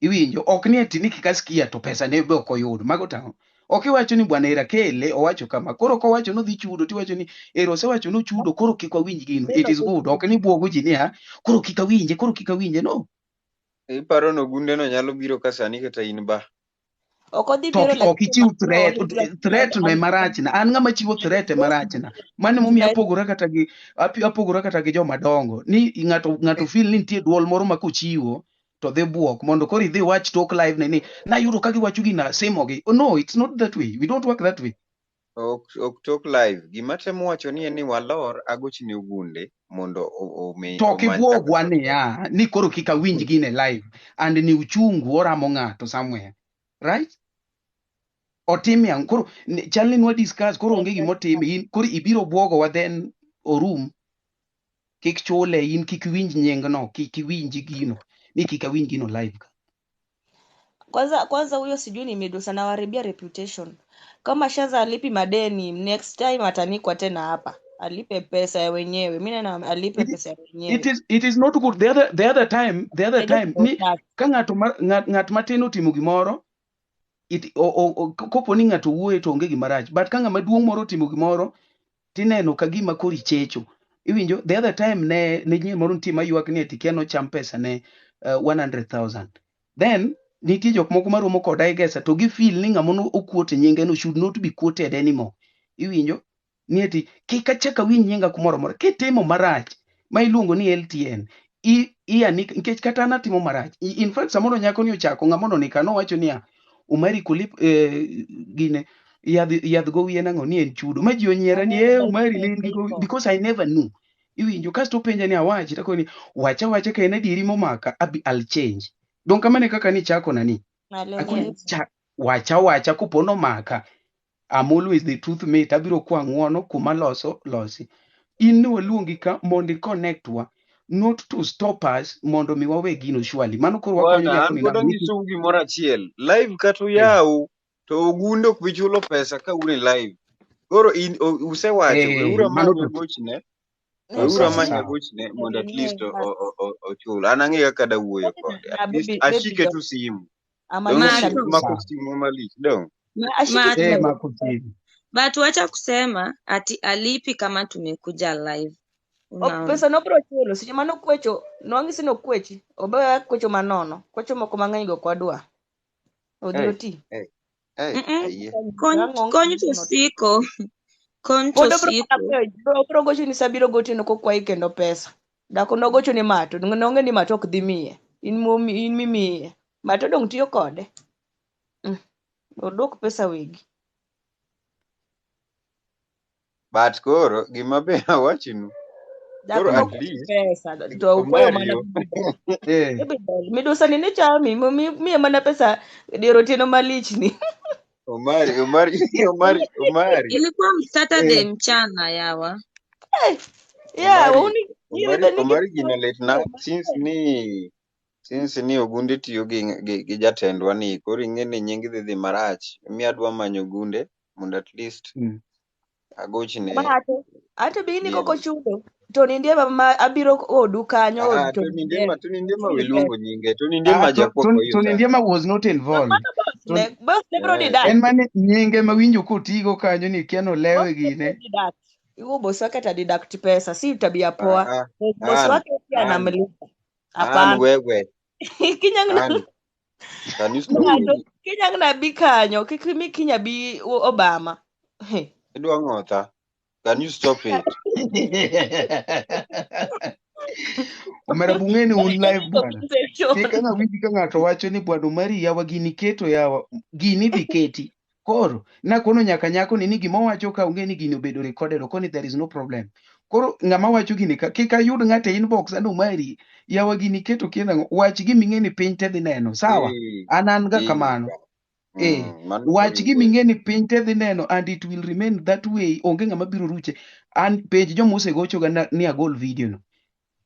Iwinjo ok ni ati ni kik asikia to pesa ne be ok oyudo. Mago tang'o. Ok iwacho ni bwana era kele owacho kama. Koro kowacho nodhi chudo tiwacho ni ero osewacho nochudo koro kik wawinj gino. It is good. Ok ni buogo ji niya koro kik awinje koro kik awinje no. Iparo ni Ogunde no nyalo biro ka sani kata in ba. Ok odhi To biro ok lakini ichiw makoro threat. odhi biro Threat no ema rachna. An ng'ama chiwo threat ema rachna. Mano emomiyo apogora kata gi apogora kata gi joma dongo. Ni ng'ato ng'ato feel ni nitie duol moro ma kochiwo to dhi buok mondo koro idhi wach tok live ne ni nayudo ka giwacho gina asimogi. Oh, no, it's not that way. We don't work that way. Ok ok tok live. Gima temo wacho ni en ni walor agochne Ogunde mondo To ok omany kaka ibuogwa niya ni koro kik awinj gine live and ni uchungu oramo ng'ato somewhere. Right? Otime ang'o? Koro chal ni nwa discuss koro onge gima otime in koro ibiro buogowa then orum. Kik chule in kik iwinj nyingno, kik iwinj gino, ni kik awinj gino live ka. Kwanza kwanza huyo sijui ni Medusa nawaribia reputation. Kama Shaza alipi madeni, next time atanikwa tena hapa. Alipe pesa ya wenyewe. Mimi naona alipe pesa ya wenyewe. It is not good. The other time, the other Ede time ni safi. ka ng'ato ng'at matin otimo gimoro it, o, o, o, kopo ni ng'ato wuoye to onge gima rach but ka ng'ama duong' moro otimo gimoro tineno ka gima koro ichecho iwinjo the other time ne nyie moro nitie maywak ni ati kia nocham pesa ne 100,000 then nitie jok moko maromo koda e gesa to gi feel ni ng'ama no okuote nyinge no should not be quoted anymore iwinjo ni ati kik achak awinj nyinga kumoro amora kitimo marach ma iluongo ni LTN i nikech kata an atimo marach in fact samoro nyako ni ochako ng'ama nonika nowacho niya Umari kulip gine yadh yadh gowi en ang'o ni en chudo ma ji onyiera ni eh Umari ne in gi gowi because I never knew iwinjo kasto openja ni awachi takoni wacha wacha ka en adieri momaka abi I'll change dong kamano e kaka nichako nani akoni Yes. cha wacha wacha kopo nomaka I'm always the truth mate abiro kwa ng'uono kuma loso losi in ne waluongi ka mondo i connect wa not to stop us mondo mi wawe gino surely mano koro wakonyo Bwana, nyako an ni pod nang'o anyisou gimoro achiel. Live kata uyaw to Ogunde ok bi chulo pesa ka un e live. Koro in usewacho, weuru eh mano amany to agochne, Ne weuru sawa amany sawa agochne mondo at least wenyewe basi. ochul. An ang'e kaka dawuoyo kode. Na At least baby baby ashike doll. tu simu. Ama Dong' yeye Mato, mako sawa simu malich. Dong'. ashike Mato. eh simu. mako simu But wacha kusema ati alipi kama tumekuja live. Unaona? Pesa nobro chulo seche mane okwecho nwang'isi nokwechi obeya kwecho manono kwecho moko mang'eny go ok wadwa odhi Hey, oti hey, hey, ayie. Kony, Ang' kony to siko. Kony to pod obro mana siko. kweyo obro gochoni sa abiro gotieno kokwayi kendo pesa dak nogochoni mato nong'e ni mato ok dhi miye in in mimiye mato dong' tiyo kode Odwok pesa wegi. But koro gima be awachonu. Dhako Koro at nokwayo least pesa to ukwayo mana Omario eh baby doll. Midusa ni ne chami miye mana pesa dier otieno malich ni. Omari Omari Omari Omari Ilikuwa Saturday eh mchana yawa. Eh, yeah, Omari uni Omari nigi Omari gino litna since ni Ogunde tiyo gi jatendwa ni koro ing'e ni nying dhi marach mi adwa manyo Ogunde mondo at least agochne Mato. Ato be in DM. koko chudo. Tony Ndiema ma abiro odu kanyo Ah, od Tony Tony Ndiema. Ndiema, Tony Ndiema Chul wiluongo pesa. nyinge. Tony Ndiema Ah, jakuo kwa hiyo Tony sana. Ndiema was not No, involved. mano boss Tony, ne, boss ne bro Eh, deduct. en mane nyinge mawinjo kotigo kanyo ni kia nolewe Boss ne bro gine. deduct. Huo boss wake atadeduct pesa, si tabia poa. ah, ah, Boss Ann, wake pia Ann, anamlipa. Ann Hapana. wewe. Kinyang' Ann, can you stop ng'ato it? kinyang' na bi kanyo, kik mi kinya bi Obama. He. Idwa ng'otha. Can you stop it? Omera bung'e ni un live bwana. Compensation. Kik ang' awinj ka ng'ato wacho ni bwana Omari yawa gini keto yawa gini dhi keti. Koro nakono nyaka nyako ni gima owacho ka ong'e ni gini obedo recorded okoni there is no problem. Koro ng'ama wacho gini ka kik ayud ng'ato e inbox ani Omari yawa gini keto kia nang'o wach gima ing'e ni piny te dhi neno sawa. Eh, An ga eh, kamano. Eh, mano wach koro gima iwuoyo. ing'e ni piny te dhi neno and it will remain that way onge ng'ama biro ruche. An penj joma osegochoga ni agol video no.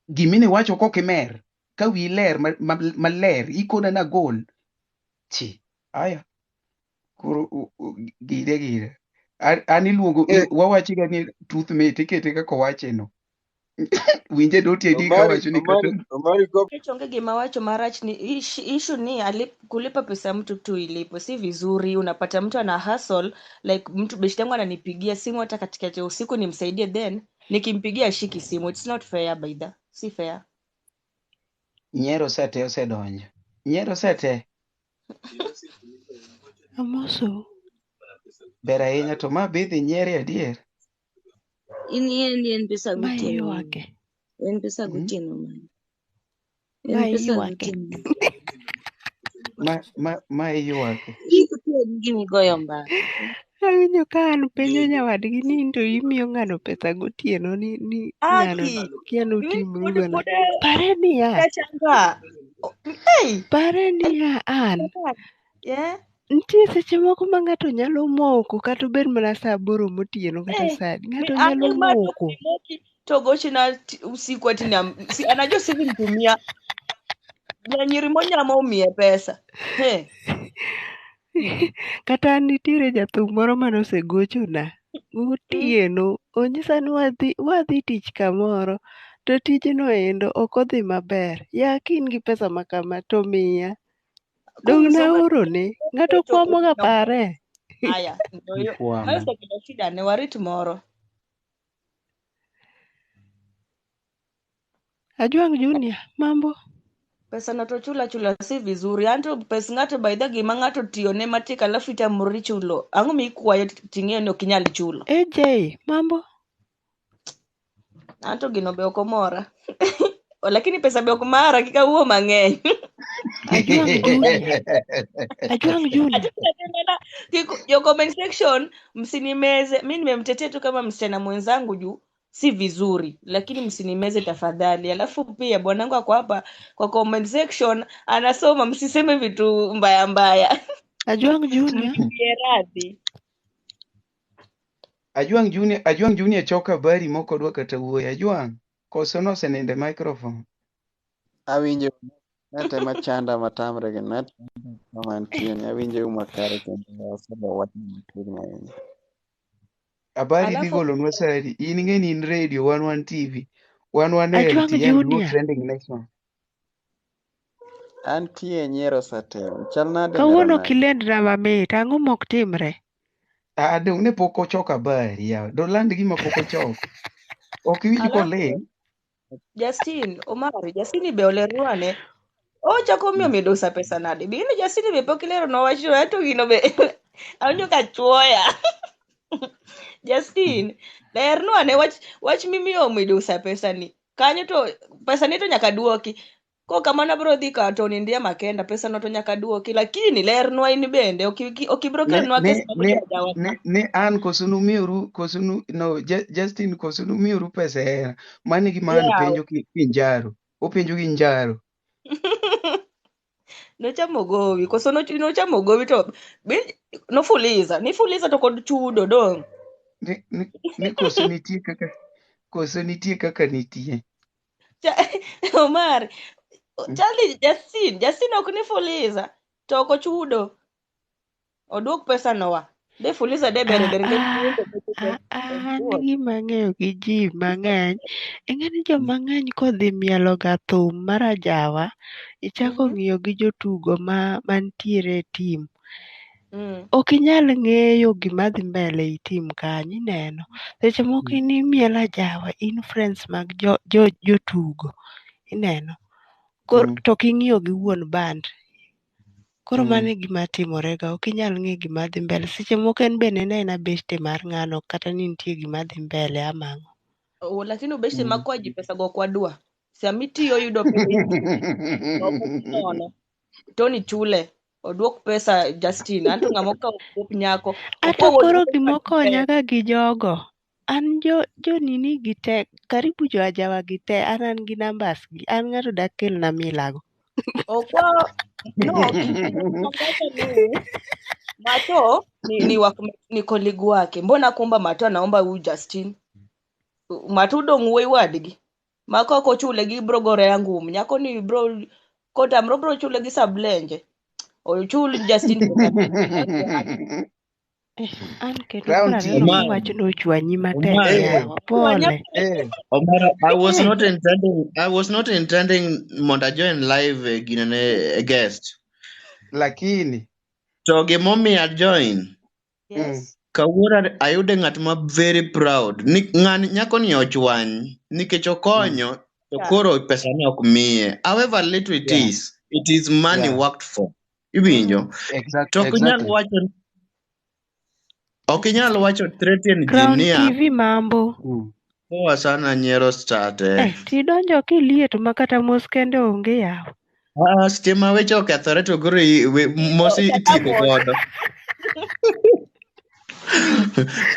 Gimini wacho kok imer ka wiyi ler maler ikona nagol chi aya koro gire gire an iluongo Eh, wawachiga ni truth mate ikete kaka owache no winje doti adi Omari, kawacho ni Omari, kata Omari go Nikech onge gima wacho marach ni issue ni kulipa pesa mtu tu ilipo si vizuri. Unapata mtu ana hustle like mtu beshte yangu ananipigia simu hata katikati ya usiku nimsaidie, then nikimpigia ashiki simu. It's not fair by the si fair. nyiero sete osedonjo nyiero sete Amoso. ber ahinya to ma be idhi nyiere adier In en pesa Ma gotieno mane. ywake. En pesa Mm? gotieno mane. En Ma pesa ywake. gotieno. Ma iywake Kik uted gimigoyo mbaka. Awinjo ka an penjo nyawadgi ni in to imiyo ng'ano pesa gotieno ni ng'ano Aki, kia mimi notim pod rugana. pod Pare niya, nashangaa. Hey, pare niya an yeah. nitie seche moko ma ng'ato nyalo moko kata obed mana saa 8 motieno kata Eh, saa adi, ng'ato mi nyalo ane ma to moko. kimoki to gochina usiku ati si, anajua siwezi mtumia nyanyiri monyamo omiye pesa. He. Kata an nitiere jathum moro manosegochona gotieno, onyisa ni wadhi tich kamoro to tijno endo ok odhi maber. Ya ka in gi pesa ma kama to miya. Dong' Koro somo naorone, ng'ato to kwamo ga pare. Aya, ndio hiyo. Ikwamo. Mayo sekelo shida ne warit moro. Ajwang' Junior, mambo? Pesa no to chula chula si vizuri. Anto pes ng'ato by the gima ng'ato tiyo ne matek alafu itamori chulo. Ang'o mikwayo ting'eyo ni ok inyal chulo? AJ, mambo? Anto gino be ok omora. Lakini pesa be ok mara kik awuo mang'eny. Ajwang' Junior. Ajwang' Junior. Ati tunasema yo comment section msinimeze. Mimi nimemtetea tu kama msichana mwenzangu juu si vizuri, lakini msinimeze tafadhali. Alafu pia bwanangu ako hapa kwa comment section anasoma, msiseme vitu mbaya mbaya. Ajwang' Junior. Mniwie radhi. Ajwang' Junior, Ajwang' Junior choko habari mok odwa kata wuoyo. Ajwang' koso noseninde microphone. Awinjo net ema chanda matamre gi net kama antie ni awinjo makare kendo aseba wachno machiegni ahinya. Habari dhi Alafu golonwa sari. In ing'e ni in radio, wan TV, wan wan e Ajwang' LTN, Luo Junior. Trending Nation. Antie nyiero satem. Chal nade Kawuono Meronai? kilendna mamit, ang'o mok timre? Ah, dong ne pok ochoko habari yawa. Doland gima pok ochoko. Ok iwinj alafu koling'? Justin, Omari, Justin be olerwane. Ochako miyo midusa pesa nade? Bino Justin be pok ilero nowacho to gino be awinjo ka chuoya. Justin, lernwa ane wach mimiyo midusa pesa ni. Kanyo to pesa ni to nyaka duoki. Ko kamano abiro dhi ka Tony Ndiema kenda pesa no to nyaka duoki, lakini lernwa in bende ok ibiro Ne kelonwa ne kes mag ne jojawa ka. ne an koso numiyoru koso nu no Justin koso numiyoru pesa hera. Mano e gima an Yawa. penjo kinjaro. Openjo gi njaro. Nochamo gowi, koso nochamo gowi to nofuliza, nifuliza to kod chudo dong'. Ni koso nitie kaka koso nitie kaka nitie. Omar, Charlie Justin, Justin ok nifuliza to ok ochudo. Oduok pesa no wa. De fuliza de ber Ah, ber nikech ah, nyithindo bedo ah, ah, an go. gima ang'eyo gi ji mang'eny, ing'e ni joma ng'eny kodhi mielo ga thum mar ajawa, ichako ng'iyo gi jotugo ma mantiere e team. Ok inyal ng'eyo gima dhi mbele e team kanyo, ineno. Seche moko in imielo ajawa, in friends mag jo, jo, jotugo, ineno. Koro, to ok ing'iyo gi wuon band. Koro mano e gima timorega, ok inyal ng'e gima dhi mbele. Seche moko en be en aena beste mar ng'ano kata ni nitie gima dhi mbele ama ang'o. Oh, lakini ubeshte ma kwa ji pesa go ok wadwa. Sama itiyo yudo pesa ok nono. Tony chule. Oduok pesa Justin. Anto ng'ama okawo wuop nyako. Ato Okwa wuod koro pesa gimokonya ga gi jogo, an jo jonini gi te, karibu jo ajawa gi te, an an gi numbers gi, an ng'ato dak kelna milago. Okwa no gima ni Mato ni, ni colleague wake. Mbona kumba Mato anaomba huyu Justin? Mato udong' wuoyi wadgi. Ma kok ochule gi bro gore angum. Nyako ni bro kotamro bro chule gi sablenje. Ochul Justin pesa. Eh, an kendo Crown koro aneno TV. ka Omar, wachno ochwanyi matek Omar, yawa, Chwanya pole. Omar, I was Eh, not intending I was not intending mondo a join live ginene a guest. Lakini. To gimomiyo a join Yes. kawuono ayudo ng'at ma very proud. Ni ng'ani nyako ni ochwany nikech okonyo to Yeah. koro pesa ne ok miye. However little it Yeah. is, it is money Yeah. worked for. Iwinjo? To ok inyal Exactly. wacho ok inyal wacho threaten ji Crown niya TV mambo. poa sana nyiero start eh. Eh, tidonjo kiliet ma kata mos kende onge yawa. Ah, stima weche okethore to koro mos Oh, kata itieko mos. godo.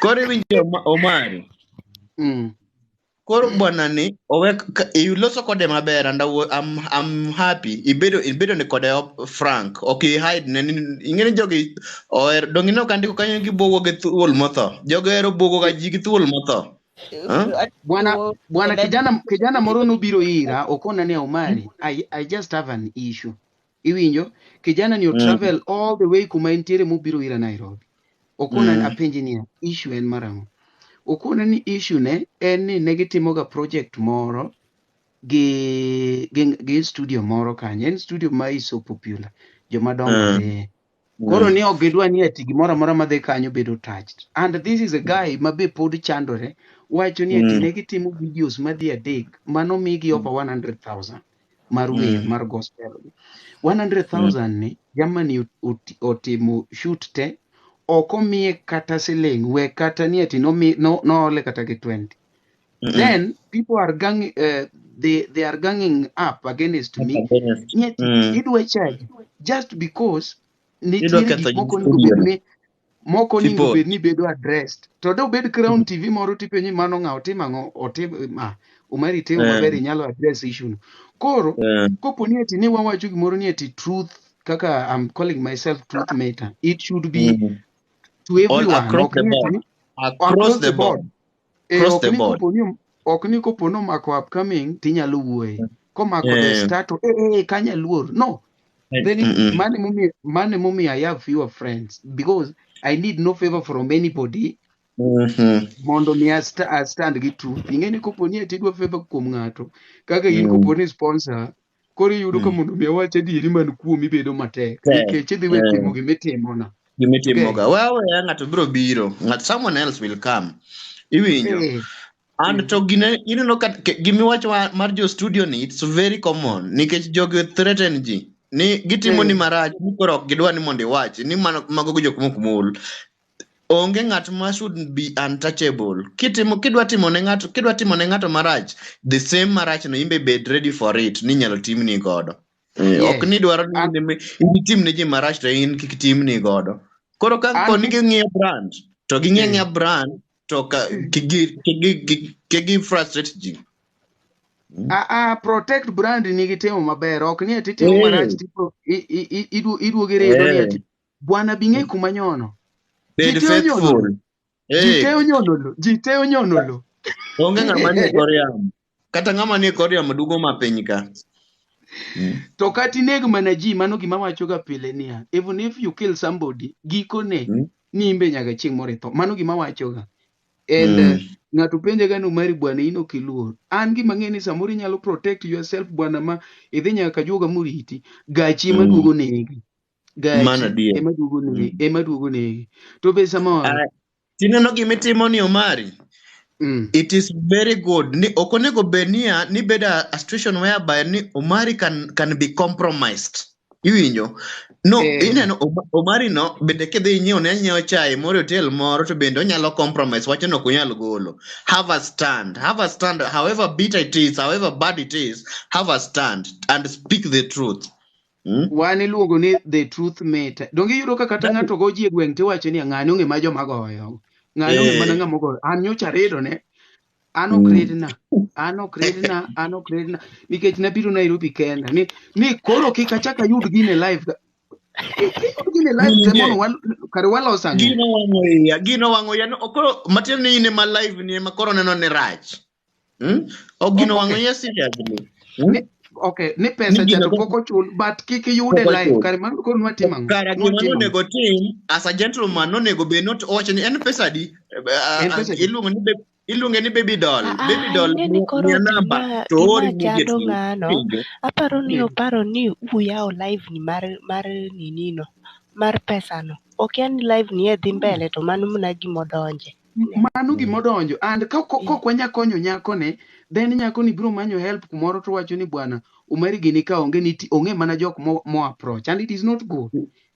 Koro iwinjo Omari. Koro bwana ni owe iloso kode maber and I'm happy. Ibedo ni kode frank. Ok i hide ne ni ing'e ni jogi oher dong ineno ka andiko kanyo gi buogo gi thuol motho. Jogi ohero buogo ga ji gi thuol motho. Huh? Bwana bwana kijana moro nobiro ira okona ni Omari, I just have an issue. Iwinjo? Kijana ni travel all the way kuma entiere mobiro ira Nairobi. Okona apenje niya, issue en marang'o? Okona ni issue ne en ni ne gitimoga project moro gi studio moro kanyo. En studio ma is so popular. Joma dongo dhiye. Koro ni ok gidwa ni ati gimoro amora madhi kanyo bedo touched. And this is a guy ma be pod chandore wacho ni ati ne gitimo videos madhi 3 mano migi over 100,000 mar wer mar gospel. 100,000 ni Germany otimo shoot te ok omiye kata siling we kata ni ati noole kata gi 20. Then people are gang they are ganging up against me ni ati idwa charge just because Idwa nitiere ketho gik moko onego studio bed no. ni moko onego Tipot. bed ni bedo addressed. To dobed Crown TV moro tipenji mano ng'a otim ang'o otim ma Omari timo maber inyalo address issue no. Koro kopo ni ati ni wawacho gimoro ni ati truth kaka I'm calling myself truth maker it should be to All everyone across ok the ni ati board. ni Across across the the board. board. Across Ok the ni board. kopo ni ok ni kopo ni omako upcoming tinyalo wuoye komako the star to kanya luor no then mane momiyo I have fewer friends because I need no favor from anybody mondo mi a stand gi truth. Ing'e ni kopo ni ati idwa favor kuom ng'ato kaka in kopo ni sponsor koro iyudo ka mondo mi awach adieri man kuomi bedo matek Tek. nikech idhi we timo gimitimono. Gimitimoga. Wewe ng'ato biro biro. Ng'at someone else will come. Iwinjo. And to gine ineno ka gimiwacho mar jo studio ni it's very common nikech jogi threaten ji ni gitimo ni marach ni koro ok gidwa ni mondo iwach ni mano mago jok mok mul. Onge ng'at ma should be untouchable. Kidwa timo ne ng'ato kidwa timo ne ng'ato marach the same marach no imbe bed ready for it ni inyalo timni godo. Ok ni dwaro ni itim ne ji marach to in kik timni godo. Koro ka koni ging'iyo brand to ging'iyo ang'iya brand to ka kigi frustrate ji. Protect brand nigi timo maber ok ni ati timo marach tipo iduogo iredo ni ati bwana bing'e kuma nyono. Bed Ji te onyono faithful. lo. Ji te onyono lo. Ji te onyono lo. Onge ng'ama nie kor yamo. Kata ng'ama nie kor yamo duogo ma piny ka. To kata ineg mana ji mano gima wacho ga pile niya even if you kill somebody gikone Ni imbe nyaka chieng' moro itho. Mano gima awachoga. And ng'ato penja ga ni Omari bwana in ok iluor. An gima ang'eyo ni samoro inyalo protect yourself bwana ma idhi nyaka Kajuoga moriti. Gachi ema duogo negi. Mano Gachi adier. ema duogo negi, ema duogo negi. To be samoro Tineno gimitimo ni Omari. It is very good. Ni ok onego bed niya ni bed a situation whereby ni Omari can be compromised. Iwinjo? No, ineno Omari no bende kidhi inyiewo ne anyiewa chai moro e hotel moro to bende onyalo compromise wacho no ok onyal golo. Have a stand. Have a stand however bitter it is, however bad it is, have a stand and speak the truth. Wan iluongo ni the truth matter. Donge iyudo ka kata ng'ato go ji e gweng' tiwacho ni ng'ani ong'e ma joma goyo. Ng'ani ong'e mana ng'ama ogoyo. An nyocha aredo ne. An ok redna. An ok redna. An ok redna. Nikech nabiro Nairobi kenda. Ni koro kik achak ayud gini live. Kik ayud gini live te mondo kare walos ang'o? Gino wang'o iya, gino wang'o iya. No, koro matiende ni in ema live ni ema koro neno ni rach. Ok gino wang'o iya seriously. Ni, okay, ni pesa Ni cha gino to pok ochul, but kik iyude Pok live. ochul. Kare mano koro nwatimo ang'o? Kara gima Nwatimo ang'o? nonego tim as a gentleman nonego bed not owacho ni en pesa adi? En pesa adi? Iluonge ni baby doll. Baby doll Ing'e ni koro miya namba to gima oori chando immediately. ng'ano, Iwinjo? aparo ni oparo ni uyawo live ni mar nini no, mar pesa no. Okia ni live ni e dhi mbele to mano mana gimodonje. Mano gimodonjo. And kok wanya konyo nyakoni, then nyakoni biro manyo help kumoro to wacho ni bwana, Omari gini ka onge ni onge mana jok mo approach and it is not good.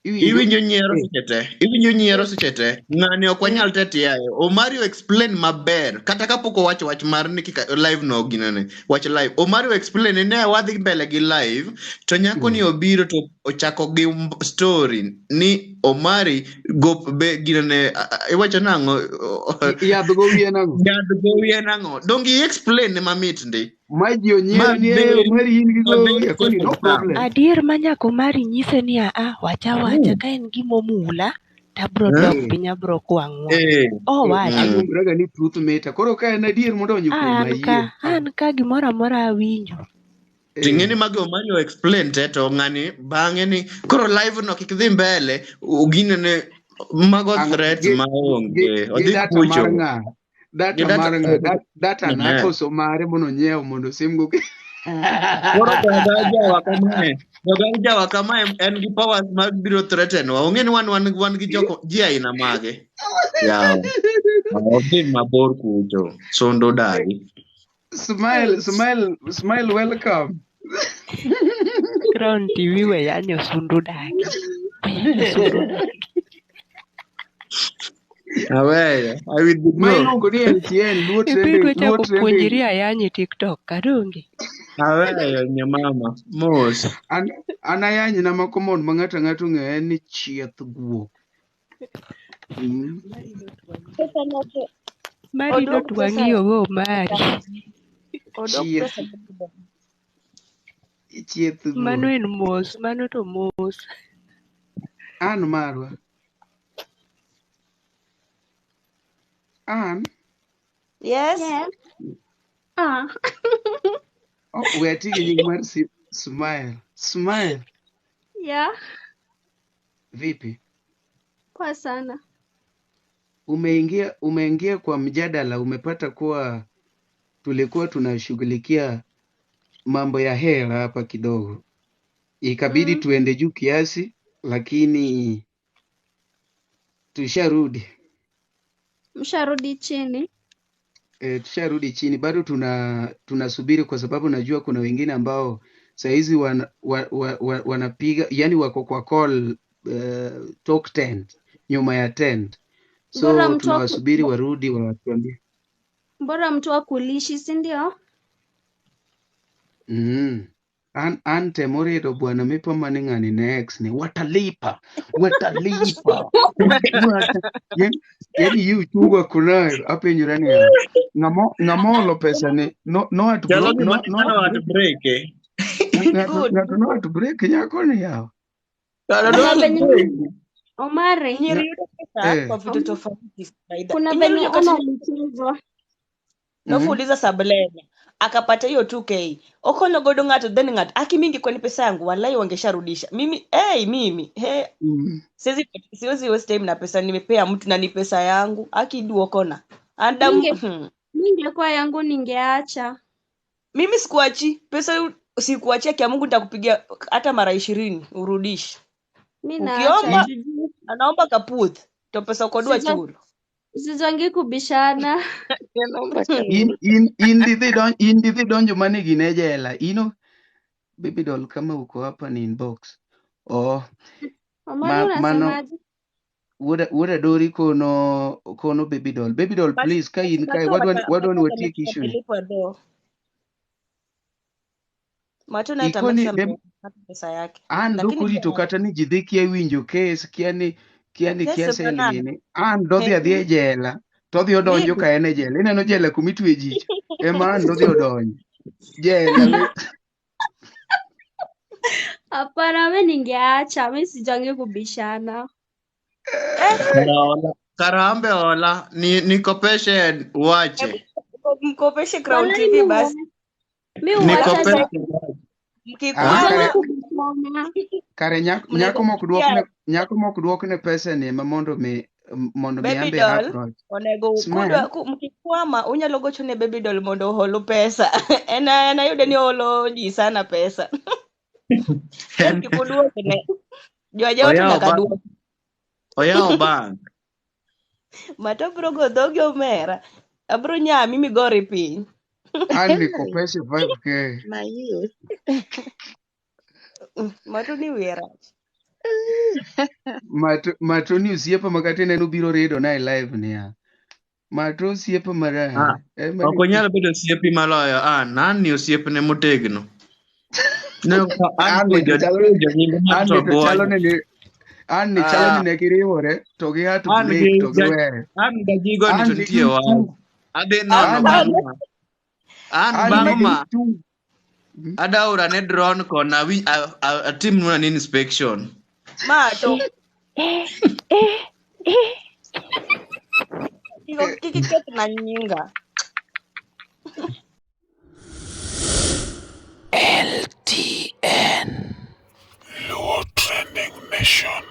Iwinjo? Iwinjo nyiero seche te. Iwinjo nyiero seche te. Ng'ani ok wanyal tete yaye. Omari explain maber. Kata kapok owacho wach mar ni kika live no ginene. Wach live. Omari explain ni ne wadhi mbele gi live to nyako ni obiro to ochako gi story ni Omari go be ginene iwacho nang'o? Yadh go wiye nang'o? Yadh go wiye nang'o? Donge i explain ne mamit ndi. Ma ji onyiero ni Omari in gi go wiye koni no problem. Adier ma nyako Omari nyise ni aa wacha wacha ka en gimomula to abro dok piny abro kwa ng'uono. Owacho. Aluongoraga ni truth matter. Koro ka en adier modonjo kuom An ka ayie. an ka gimoro amora awinjo. Ting'e ni mago Omari o explain te to ng'ani bang'e ni koro live no kik dhi mbele ginene mago threats ma onge Gi odhi data kucho. mar ng'a? Data Gi data mar ng'a? Data na koso mare mondo onyiew mondo osim go. Koro joga jawa kamae, joga jawa kamae en gi powers mag biro threaten wa. Ong'e ni wan gi joko ji aina mage. Yawa. Odhi mabor kucho. Sondo dagi. Smile, smile, smile, welcome. Crown TV we yanyo sundu dagi. We yanyo sundu dagi. Aweyo, I will Ma go. iluongo ni LTN, Luo Ibiro trending, Luo chako trending. puonjri ayany e TikTok kadonge. Aweyo nyamama. Mos. An ayany na ma common ma ng'ato ang'ato ong'eyo en ni chieth guok. Mari Odok not pesa wang'iyo go Omari. Odok Chieth pesa chieth guok. Mano en mos, mano to mos. An marwa. An Yes. Yes. Ah. Oh, we ati gi nying mar Smile. Smile. Yeah. Vipi? Poa sana. Umeingia kwa mjadala, umepata kuwa tulikuwa tunashughulikia mambo ya hela hapa kidogo. Ikabidi tuende juu kiasi, lakini tusharudi. Msharudi chini. Tusharudi chini, bado tunasubiri kwa sababu najua kuna wengine ambao saizi wanapiga, yani wako kwa call talk tent, nyuma ya tent. Bora So mtu tunawasubiri warudi watuambie. Bora mtu akulishi, si ndio? An temo redo bwana mipa mane ng'ani next ni watalipa, watalipa. Yani hii uchungu kunayo apenjora niya ng'ama olo pesa ni no at Chalo bro, gima no, no ng'ano at at break eh. Ng'ato Good. ng'ato no at break nyako ni yawa. Ng'ato no Kuna at venye break. Omari, Nyiri yudo pesa kwa vitu tofauti faida. kuna Inyalo venye winjo kata ona mchezo. nofuliza Sablena. akapata hiyo 2k okonyo godo ng'ato then ng'ato aki mingi kwani pesa yangu walai wangesharudisha mimi hey, mimi hey, siwezi siwezi waste time na pesa nimepea mtu na ni pesa yangu akiduokona adam Ningekuwa yangu ningeacha. Mimi sikuachi pesa, sikuachia kia Mungu, nitakupigia hata mara 20 urudishe. Mi naacha Ukiomba juu anaomba kaputh to pesa ukodwa chulo. Sijangi kubishana. Anaomba kaputh. In dhi donjo mane gine jela. Ino baby doll kama uko hapa ni inbox. Oh, Omari mano unasemaje? wuoda dori kono baby doll. Baby doll please ka in kae wadwa ni watiek issue ni. Amelipwa do. Macho naye Ikoni atamake sure amepata pesa yake. An Lakini dokorito pia kata ni ji dhi kia winjo kes kia ni kia kesi sel bana. gini. An dodhi adhi e jela to odhi odonjo ka en e jela. Ineno jela kuma itwe ji cha. Ema an dodhi odonjo. Jela we Hapana, mi ningeacha, mi sijangi kubishana. Kara ambe hola ni nikopeshe uache. Mkopeshe Crown Walai TV mi basi. mi uacha Nikopeshe. Ah, Mkikwama kare sijangi kubishana. kare nyako mnaweza kupigia nyako mok duokne pesa ni ema mondo mi baby ambe doll approach. onego Smile. kudwa mkikwama unyalo gocho ne baby doll mondo oholu pesa. En ayude ni oholo ji sana pesa. En kik uduokne. Jo ajawa to Oyawo nyaka bank. duok. Oyawo bank. Mato bro go dhogi omera. Abro nyami migori piny. An nikopeshe 5k. Mayie. Mato ni wiye rach. Mato ni osiepa ma kata ineno biro redo na e live niya. Mato osiepa marach. Ema Ok onyal bedo osiepi maloyo an. An ni osiepne motegno. Ne an An ni to puonjo chalo puonjo nying an ng'ato ni to chalo buonjo. ni an ni chalo ni Ah, ne giriwore to gi heart an break gi to giwere. an gajigo ni An to ni nitie wach. gichung'. Adhi nono An bang' ni ma. An an ni bang' ma gichung'. adaura ne drone kona atim nuna ni inspection. Mato kik ikethna nyinga. LTN. Luo Trending Nation.